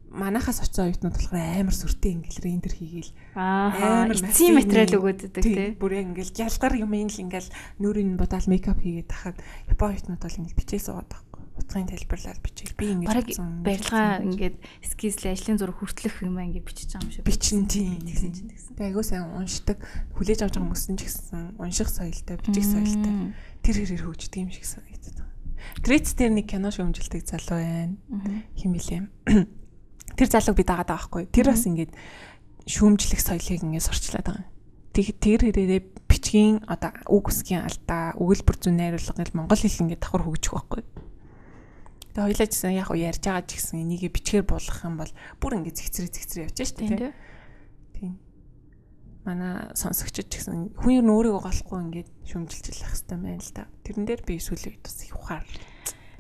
манахаас очсон оюутнууд болохоор амар сүртэй ингээл рендер хийгээл амар эцсийн материал өгөөд өгдөг тий. Бүр яг ингээл ялгар юм ин л ингээл нүрийн будаал мейкап хийгээд тахад япон оюутнууд бол ингээл бичээл суугаад байгаа. Утгын тайлбарлаад бичээл би ингэж бараг барилгаа ингээд эскизлээ ажлын зураг хүртлэх юм аа ингээд бичиж байгаа юм шиг. Бичин тийм. Тэгсэн чинь тэгсэн. Тэгээ айгуу сайн уншдаг, хүлээж авч байгаа хүмүүс нь ч гэсэн унших соёлтой, бичих соёлтой. Тэр хэрээр хөгждөг юм шиг санагддаг. Threads дээр нэг кино шүүмжилдэг залуу байна. Хин билээ. Тэр залууг би дагаад байгаа байхгүй. Тэр бас ингээд шүүмжлэх соёлыг ингээд сурчлаад байгаа. Тэр хэрээрээ бичгийн одоо үг үсгийн алдаа, өгүүлбэр зүйн найруулга гэл монгол хэл ингээд давхар хөгжих байхгүй. Тэгээ хоёлаа ч гэсэн яг ярьж байгаа ч гэсэн энийгээ бичгээр буулгах юм бол бүр ингээд зэгцрээ явж штэ тий. Тийм. Манай сонсогчид ч гэсэн хүн ер нь өөрийгөө голохгүй ингээд шүүмжилж байх хэрэгтэй байна л да. Тэрэн дээр би сүүлийн үед бас их ухаар.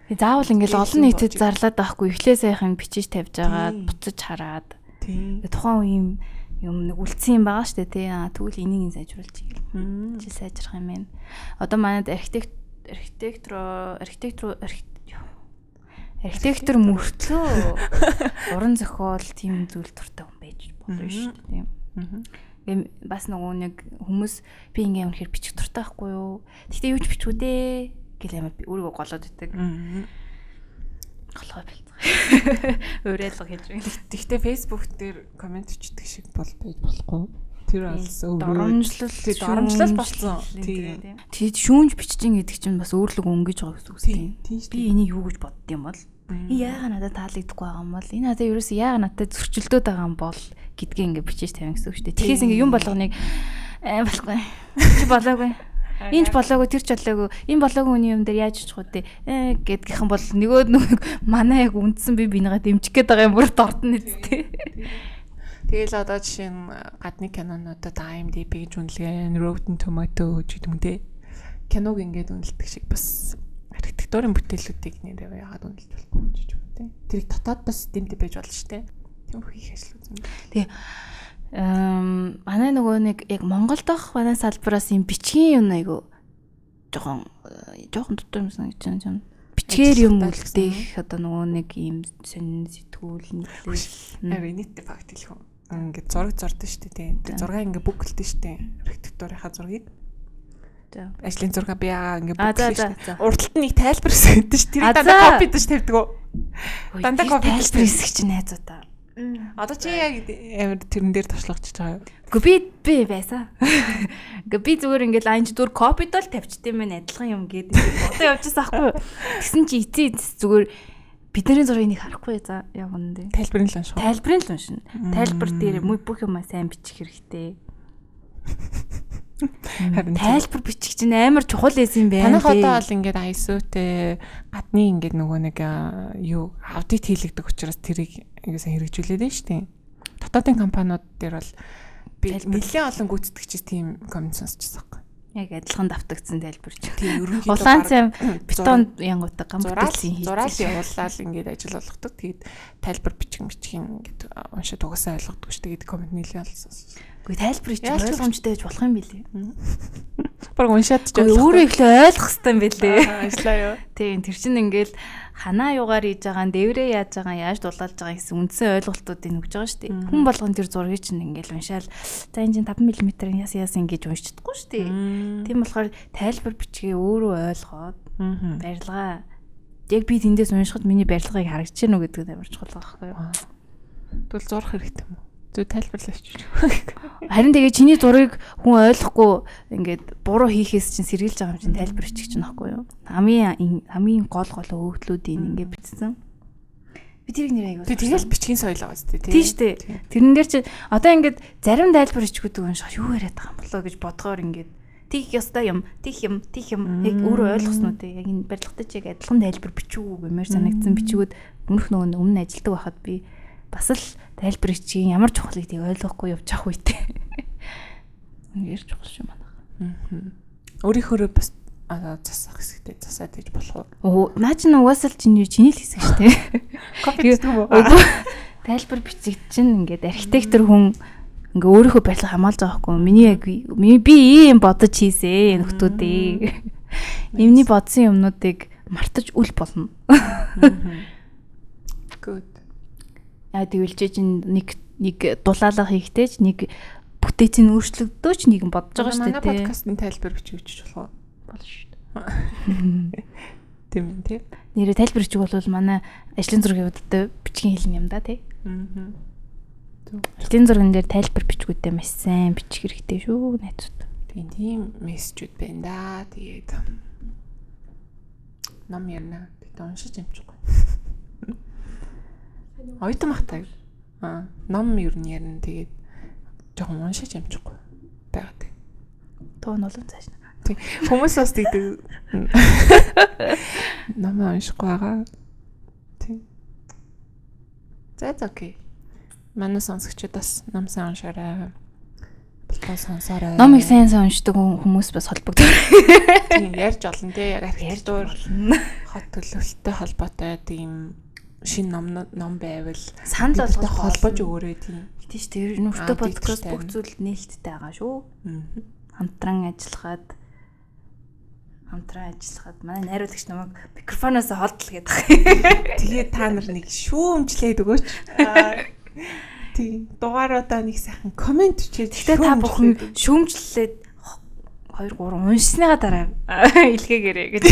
Заавал ингээл олон нийтэд зарлаад байхгүй. Эхлээ сайхан бичиж тавьж агаад буцаж хараад. Тийм. Тухайн үеийн юм нэг үлдсэн юм байгаа штэ тий. Аа тэгвэл энийг нь сайжруулж игээл. Чи сайжрах юм байна. Одоо манайд архитектор мөртлөө уран зохиол тийм зүйл дуртай хүн байж болно шүү дээ. Тийм. Ингээ бас нөгөө нэг хүмүүс би ингээ амар хэр бичих дуртай байхгүй юу? Тэгтээ юу ч бичих үү дээ гэл амар би өөрийгөө голоод идэг. Голгой бэлцээ. Уриалга хийж байна. Тэгтээ Facebook дээр комент бичдэг шиг бол байж болохгүй. Тэр бас доромжлол болсон. Тийм. Тэгээд шүүмж бичиж гэдэг чинь бас өөрлөг өнгөж байгаа гэсэн үг тийм. Би энийг юу гэж бодд юм бол? Энэ яагаад надад таалагдахгүй байгаа юм бол? Энэ надад ерөөсөө яагаад надад зөрчилдөд байгаа юм бол гэдгийг ингээ бичиж тавина гэсэн үг шүү дээ. Тэгэхээс ингээ юм болгоныг болохгүй. Чи болоогүй. Энэ ч болоогүй, тэр ч болоогүй. Энэ болоогүй хүний юм дээр яаж очих вэ? Гэдгийнхэн юм бол нөгөө манай яг үндсэн би бинийгаа дэмжих гээд байгаа юм бүр дордно нэстээ. Тэгэл одоо жишээ нь гадны кинонуудад IMDb гэж үнэлгээ, Rotten Tomato гэж гэдэг юм те. Киног ингээд үнэлдэг шиг бас архитектурын бүтээлүүдийг нэрээ яагаад үнэлж болохгүй гэж юм те. Тэрийг дотооддоо системтэй байж болно шүү дээ. Тийм их ажил үзэн. Тэгээ манай нөгөө нэг яг Монгол дахь манай салбараас юм бичгийн юм айгу жоохон дутуу юм санагдаж байна. Бичгээр юм үлдээх одоо нөгөө нэг юм сонин сэтгүүл нийтлэл. Харин нийтдээ факт хэлэх үү. Ингээд зураг зурдаг шүү дээ. Тэгээ зураг ингээд бүгэлдэн шүү дээ. Архитектурынхаа зургийг. За. Ажлын зураг би яа ингээд бүгэлдэн шүү дээ. За. Урдталт нь нэг тайлбар хэсэгдэн шүү. Тэрийг дандаа копидж тавьдаг уу? Дандаа копи тайлбар хэсэг чинь найзуудаа. Одоо чи яг амар тэрэн дээр туршлагачж байгаа юу? Үгүй би байсан. Ингээ би зүгээр ингээл айн чи зүгээр копидол тавьчт юм байна адилхан юм гээд одоо явж байсан аахгүй юу? Тэгсэн чи эцээ зүгээр бидний зургийг нэг харахгүй за яг үнэндээ. Тайлбарын л унших. Тайлбарын л уншина. Тайлбар дээр бүх юм сайн бичих хэрэгтэй. Харин тайлбар бичих чинь амар чухал байсан юм байна. Танайх одоо бол ингээд ISO-тэй гадны ингээд нөгөө нэг юу аудит хийлэгдэх учраас тэрийг ингээд сайн хэрэгжүүлээд байна шүү дээ. Дотоодын компаниуд дээр бол би нэлээд олон гүйцэтгэгчээс тийм коммент сонсчихсан байхгүй. Яг адилхан давтагдсан тайлбар ч. Тийм ерөнхийдөө улаан цайм бетон янгуудаа гам бүтээлсэн хийсэн. Зураал явуулаад ингээд ажил болгодог. Тэгээд тайлбар бичих ингээд уншаад угаасаа ойлгодог ш. Тэгээд коммент нэлээд олсон. Үгүй тайлбар бичих ойлгомжтой байж болох юм билээ. Бараг уншаад ч ойлгох. Өөрөө ихлэ ойлгох хэрэгтэй юм билээ. Ажиллаа юу. Тийм тэр чинь ингээл ханаа югаар хийж байгаа, дээврээ яаж байгаа, яаж дулаалж байгаа гэсэн үндсэн ойлголтуудыг өгж байгаа шүү дээ. Хүн болгон тэр зургийг чинь ингээл уншаал за энэ чинь 5 мм яс яс ингэж уншиж чадахгүй шүү дээ. Тийм болохоор тайлбар бичгээ өөрөө ойлгоод барилгаа яг би тэндээс уншихад миний барилгыг харагдаж гэнэ үү гэдэг нь амар чухал байхгүй юу. Тэгвэл зурх хэрэгтэй юм уу? Зөв тайлбарлаач. Харин тэгээ чиний зургийг хүн ойлгохгүй ингээд буруу хийхээс чинь сэргийлж байгаа юм чинь тайлбар бичих чинь байхгүй юу? Хамгийн гол өгөгдлүүдийг ингээд бичсэн. Би тэрийг нэр аягүй. Тэгэл бичгийн соёл байгаа зү тий. Тийм шүү дээ. Тэрэн дээр чинь одоо ингээд зарим тайлбар бичгүүд унших юу яриад байгаа юм болоо гэж бодгоор ингээд тийх ёстой юм, тийх юм, тийх юм яг өөрөө ойлгосноо тий. Яг энэ барилгатай чи яг адилхан тайлбар бичүү гэмээр санагдсан бичгүүд өмнөх нөгөө өмнө ажилтдаг байхад би бас л тайлбар бичгийн ямар чухал гэдгийг ойлгохгүй явж явах үедээ. Үнээр чухал шүү манайх. Өөрийнхөөрөө бас засах хэсэгтэй засаад иж болох уу? Наа чинь угаасаа л чиний л хэсэг шүү дээ. Копи хийдэг юм уу? Тайлбар бичиг чинь ингээд архитектор хүн ингээ өөрийнхөө барилга хамгаалж байгаа хгүй. Миний яг би ийм бодож хийсэ нөхдүүдээ. Юмний бодсон юмнуудыг мартаж үл болно. Good. Яа тэгвэл чи чинь нэг дулаалга хийхдээ ч нэг бүтээцийн өөрчлөгдөө ч нэгэн бодож байгаа шүү дээ. Манай подкастын тайлбар бичих гэж болох уу? Болно шүү дээ. Тийм ээ тий. Нэрээ тайлбар бичих бол манай ажлын зургийн удаа бичгийн хэлнэ юм да тий. Аа. Ажлын зурган дээр тайлбар бичгүүдээ маш сайн бичих хэрэгтэй шүү найзууд. Тийм мессежүүд байна да. Тэгээд ном ярина. Тэгтээ уншиж амжихгүй. Оюутан махтай. Аа, ном ер нь ярина. Тэгээд жоохон уншиж амжихгүй байгаа тийм. Туу нь улам цааш. Тийм. Хүмүүс бас тэгдэг. Ном уншихгүй байгаа. Тийм. За за окей. Манай сонсогчид бас ном сайн уншаарай. Болтон сонсоорой. Номыг сайн уншдаг хүмүүс бас холбогдоор. Тийм, ярьж олон тий. Яг архитектур, хот төлөвлөлттэй холбоотой тийм шинэ ном байвал санал болгож холбож өгөөрэй тийм. Тийм шүү дээ. Нүртэ подкаст бүх зүйл нээлттэй байгаа шүү. Хамтран ажиллахад манай найруулагч намайг микрофоноос холдол гэдэг. Тэгээд та нар нэг шүүмжлээд өгөөч. Тийм. Дугааруудаа нэг сайхан коммент бичээд. Гэхдээ та бүхэн шүүмжлээд 2 3 уншсныгаа дараа илгээгээрэй гэж.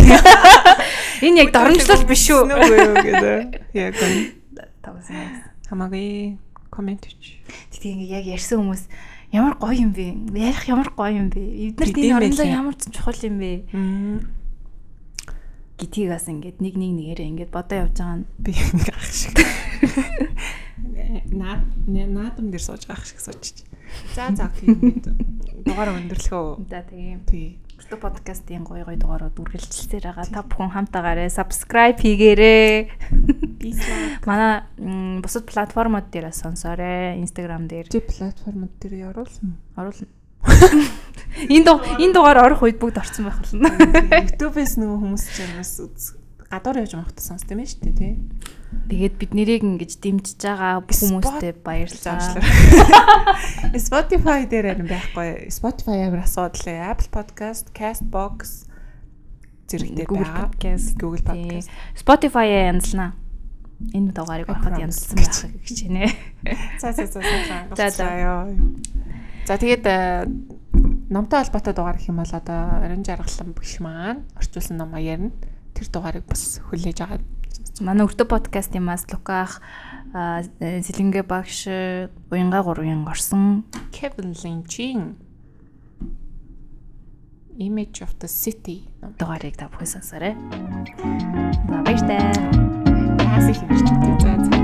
Энэ яг доромжлол биш шүү. Нүгөө юу гэдэг. Яг тавсан. Хамаагүй коммент бич. Тэгтээ ингээ яг ярьсан хүмүүс ямар гоё юм бэ? Ярих ямар гоё юм бэ? Эднэрт энэ орон зай ямар чухал юм бэ? Гэдгийг бас ингээд нэг нэгээрээ ингээд бодоо явж байгаа нь би нэг ах шиг. Наадам дээр сууж ах шиг суучих. За окей. Дугаар өндөрлөхөө. За тийм. Тий. Өртөө подкастын гоё гоё дугаарууд үргэлжилсээр байгаа. Та бүхэн хамтаагаарай, subscribe хийгээрэй. Манай бусад платформуд дээр сонсоорой. Instagram дээр. Чи платформуд дээр оруулсан? Оруулна. Энэ дугаар орох үед бүгд орсон байх болно. YouTube-ээс нөгөө хүмүүс чинь бас гадуур явж байхдаа сонсд юм шүү дээ, тий. Тэгээд бид нэрийг ингэж дэмжиж байгаа бүх хүмүүстэй баярлалаа. Spotify дээр харин байхгүй. Spotify амар асуудал. Apple Podcast, Castbox зэрэг дээр Google Podcast, Google Podcast. Spotify-аа янзлана. Энэ дугаарыг ороход янзлсан байх гэж байна. За. За тэгээд номтой холбоотой дугаар гэх юм бол одоо Орон жаргалан багш маань орчуулсан номоо ярина. Тэр дугаарыг бас хүлээж аваад Манай өртөө подкастын мас Луках, Сэлэнгэ багш, Уянга 3-ын орсон Kevin Lynch-ийн Image of the City дугаарыг та бүхэн сонсоорой. За, баяртай. Яасан хэмжиж үү? За.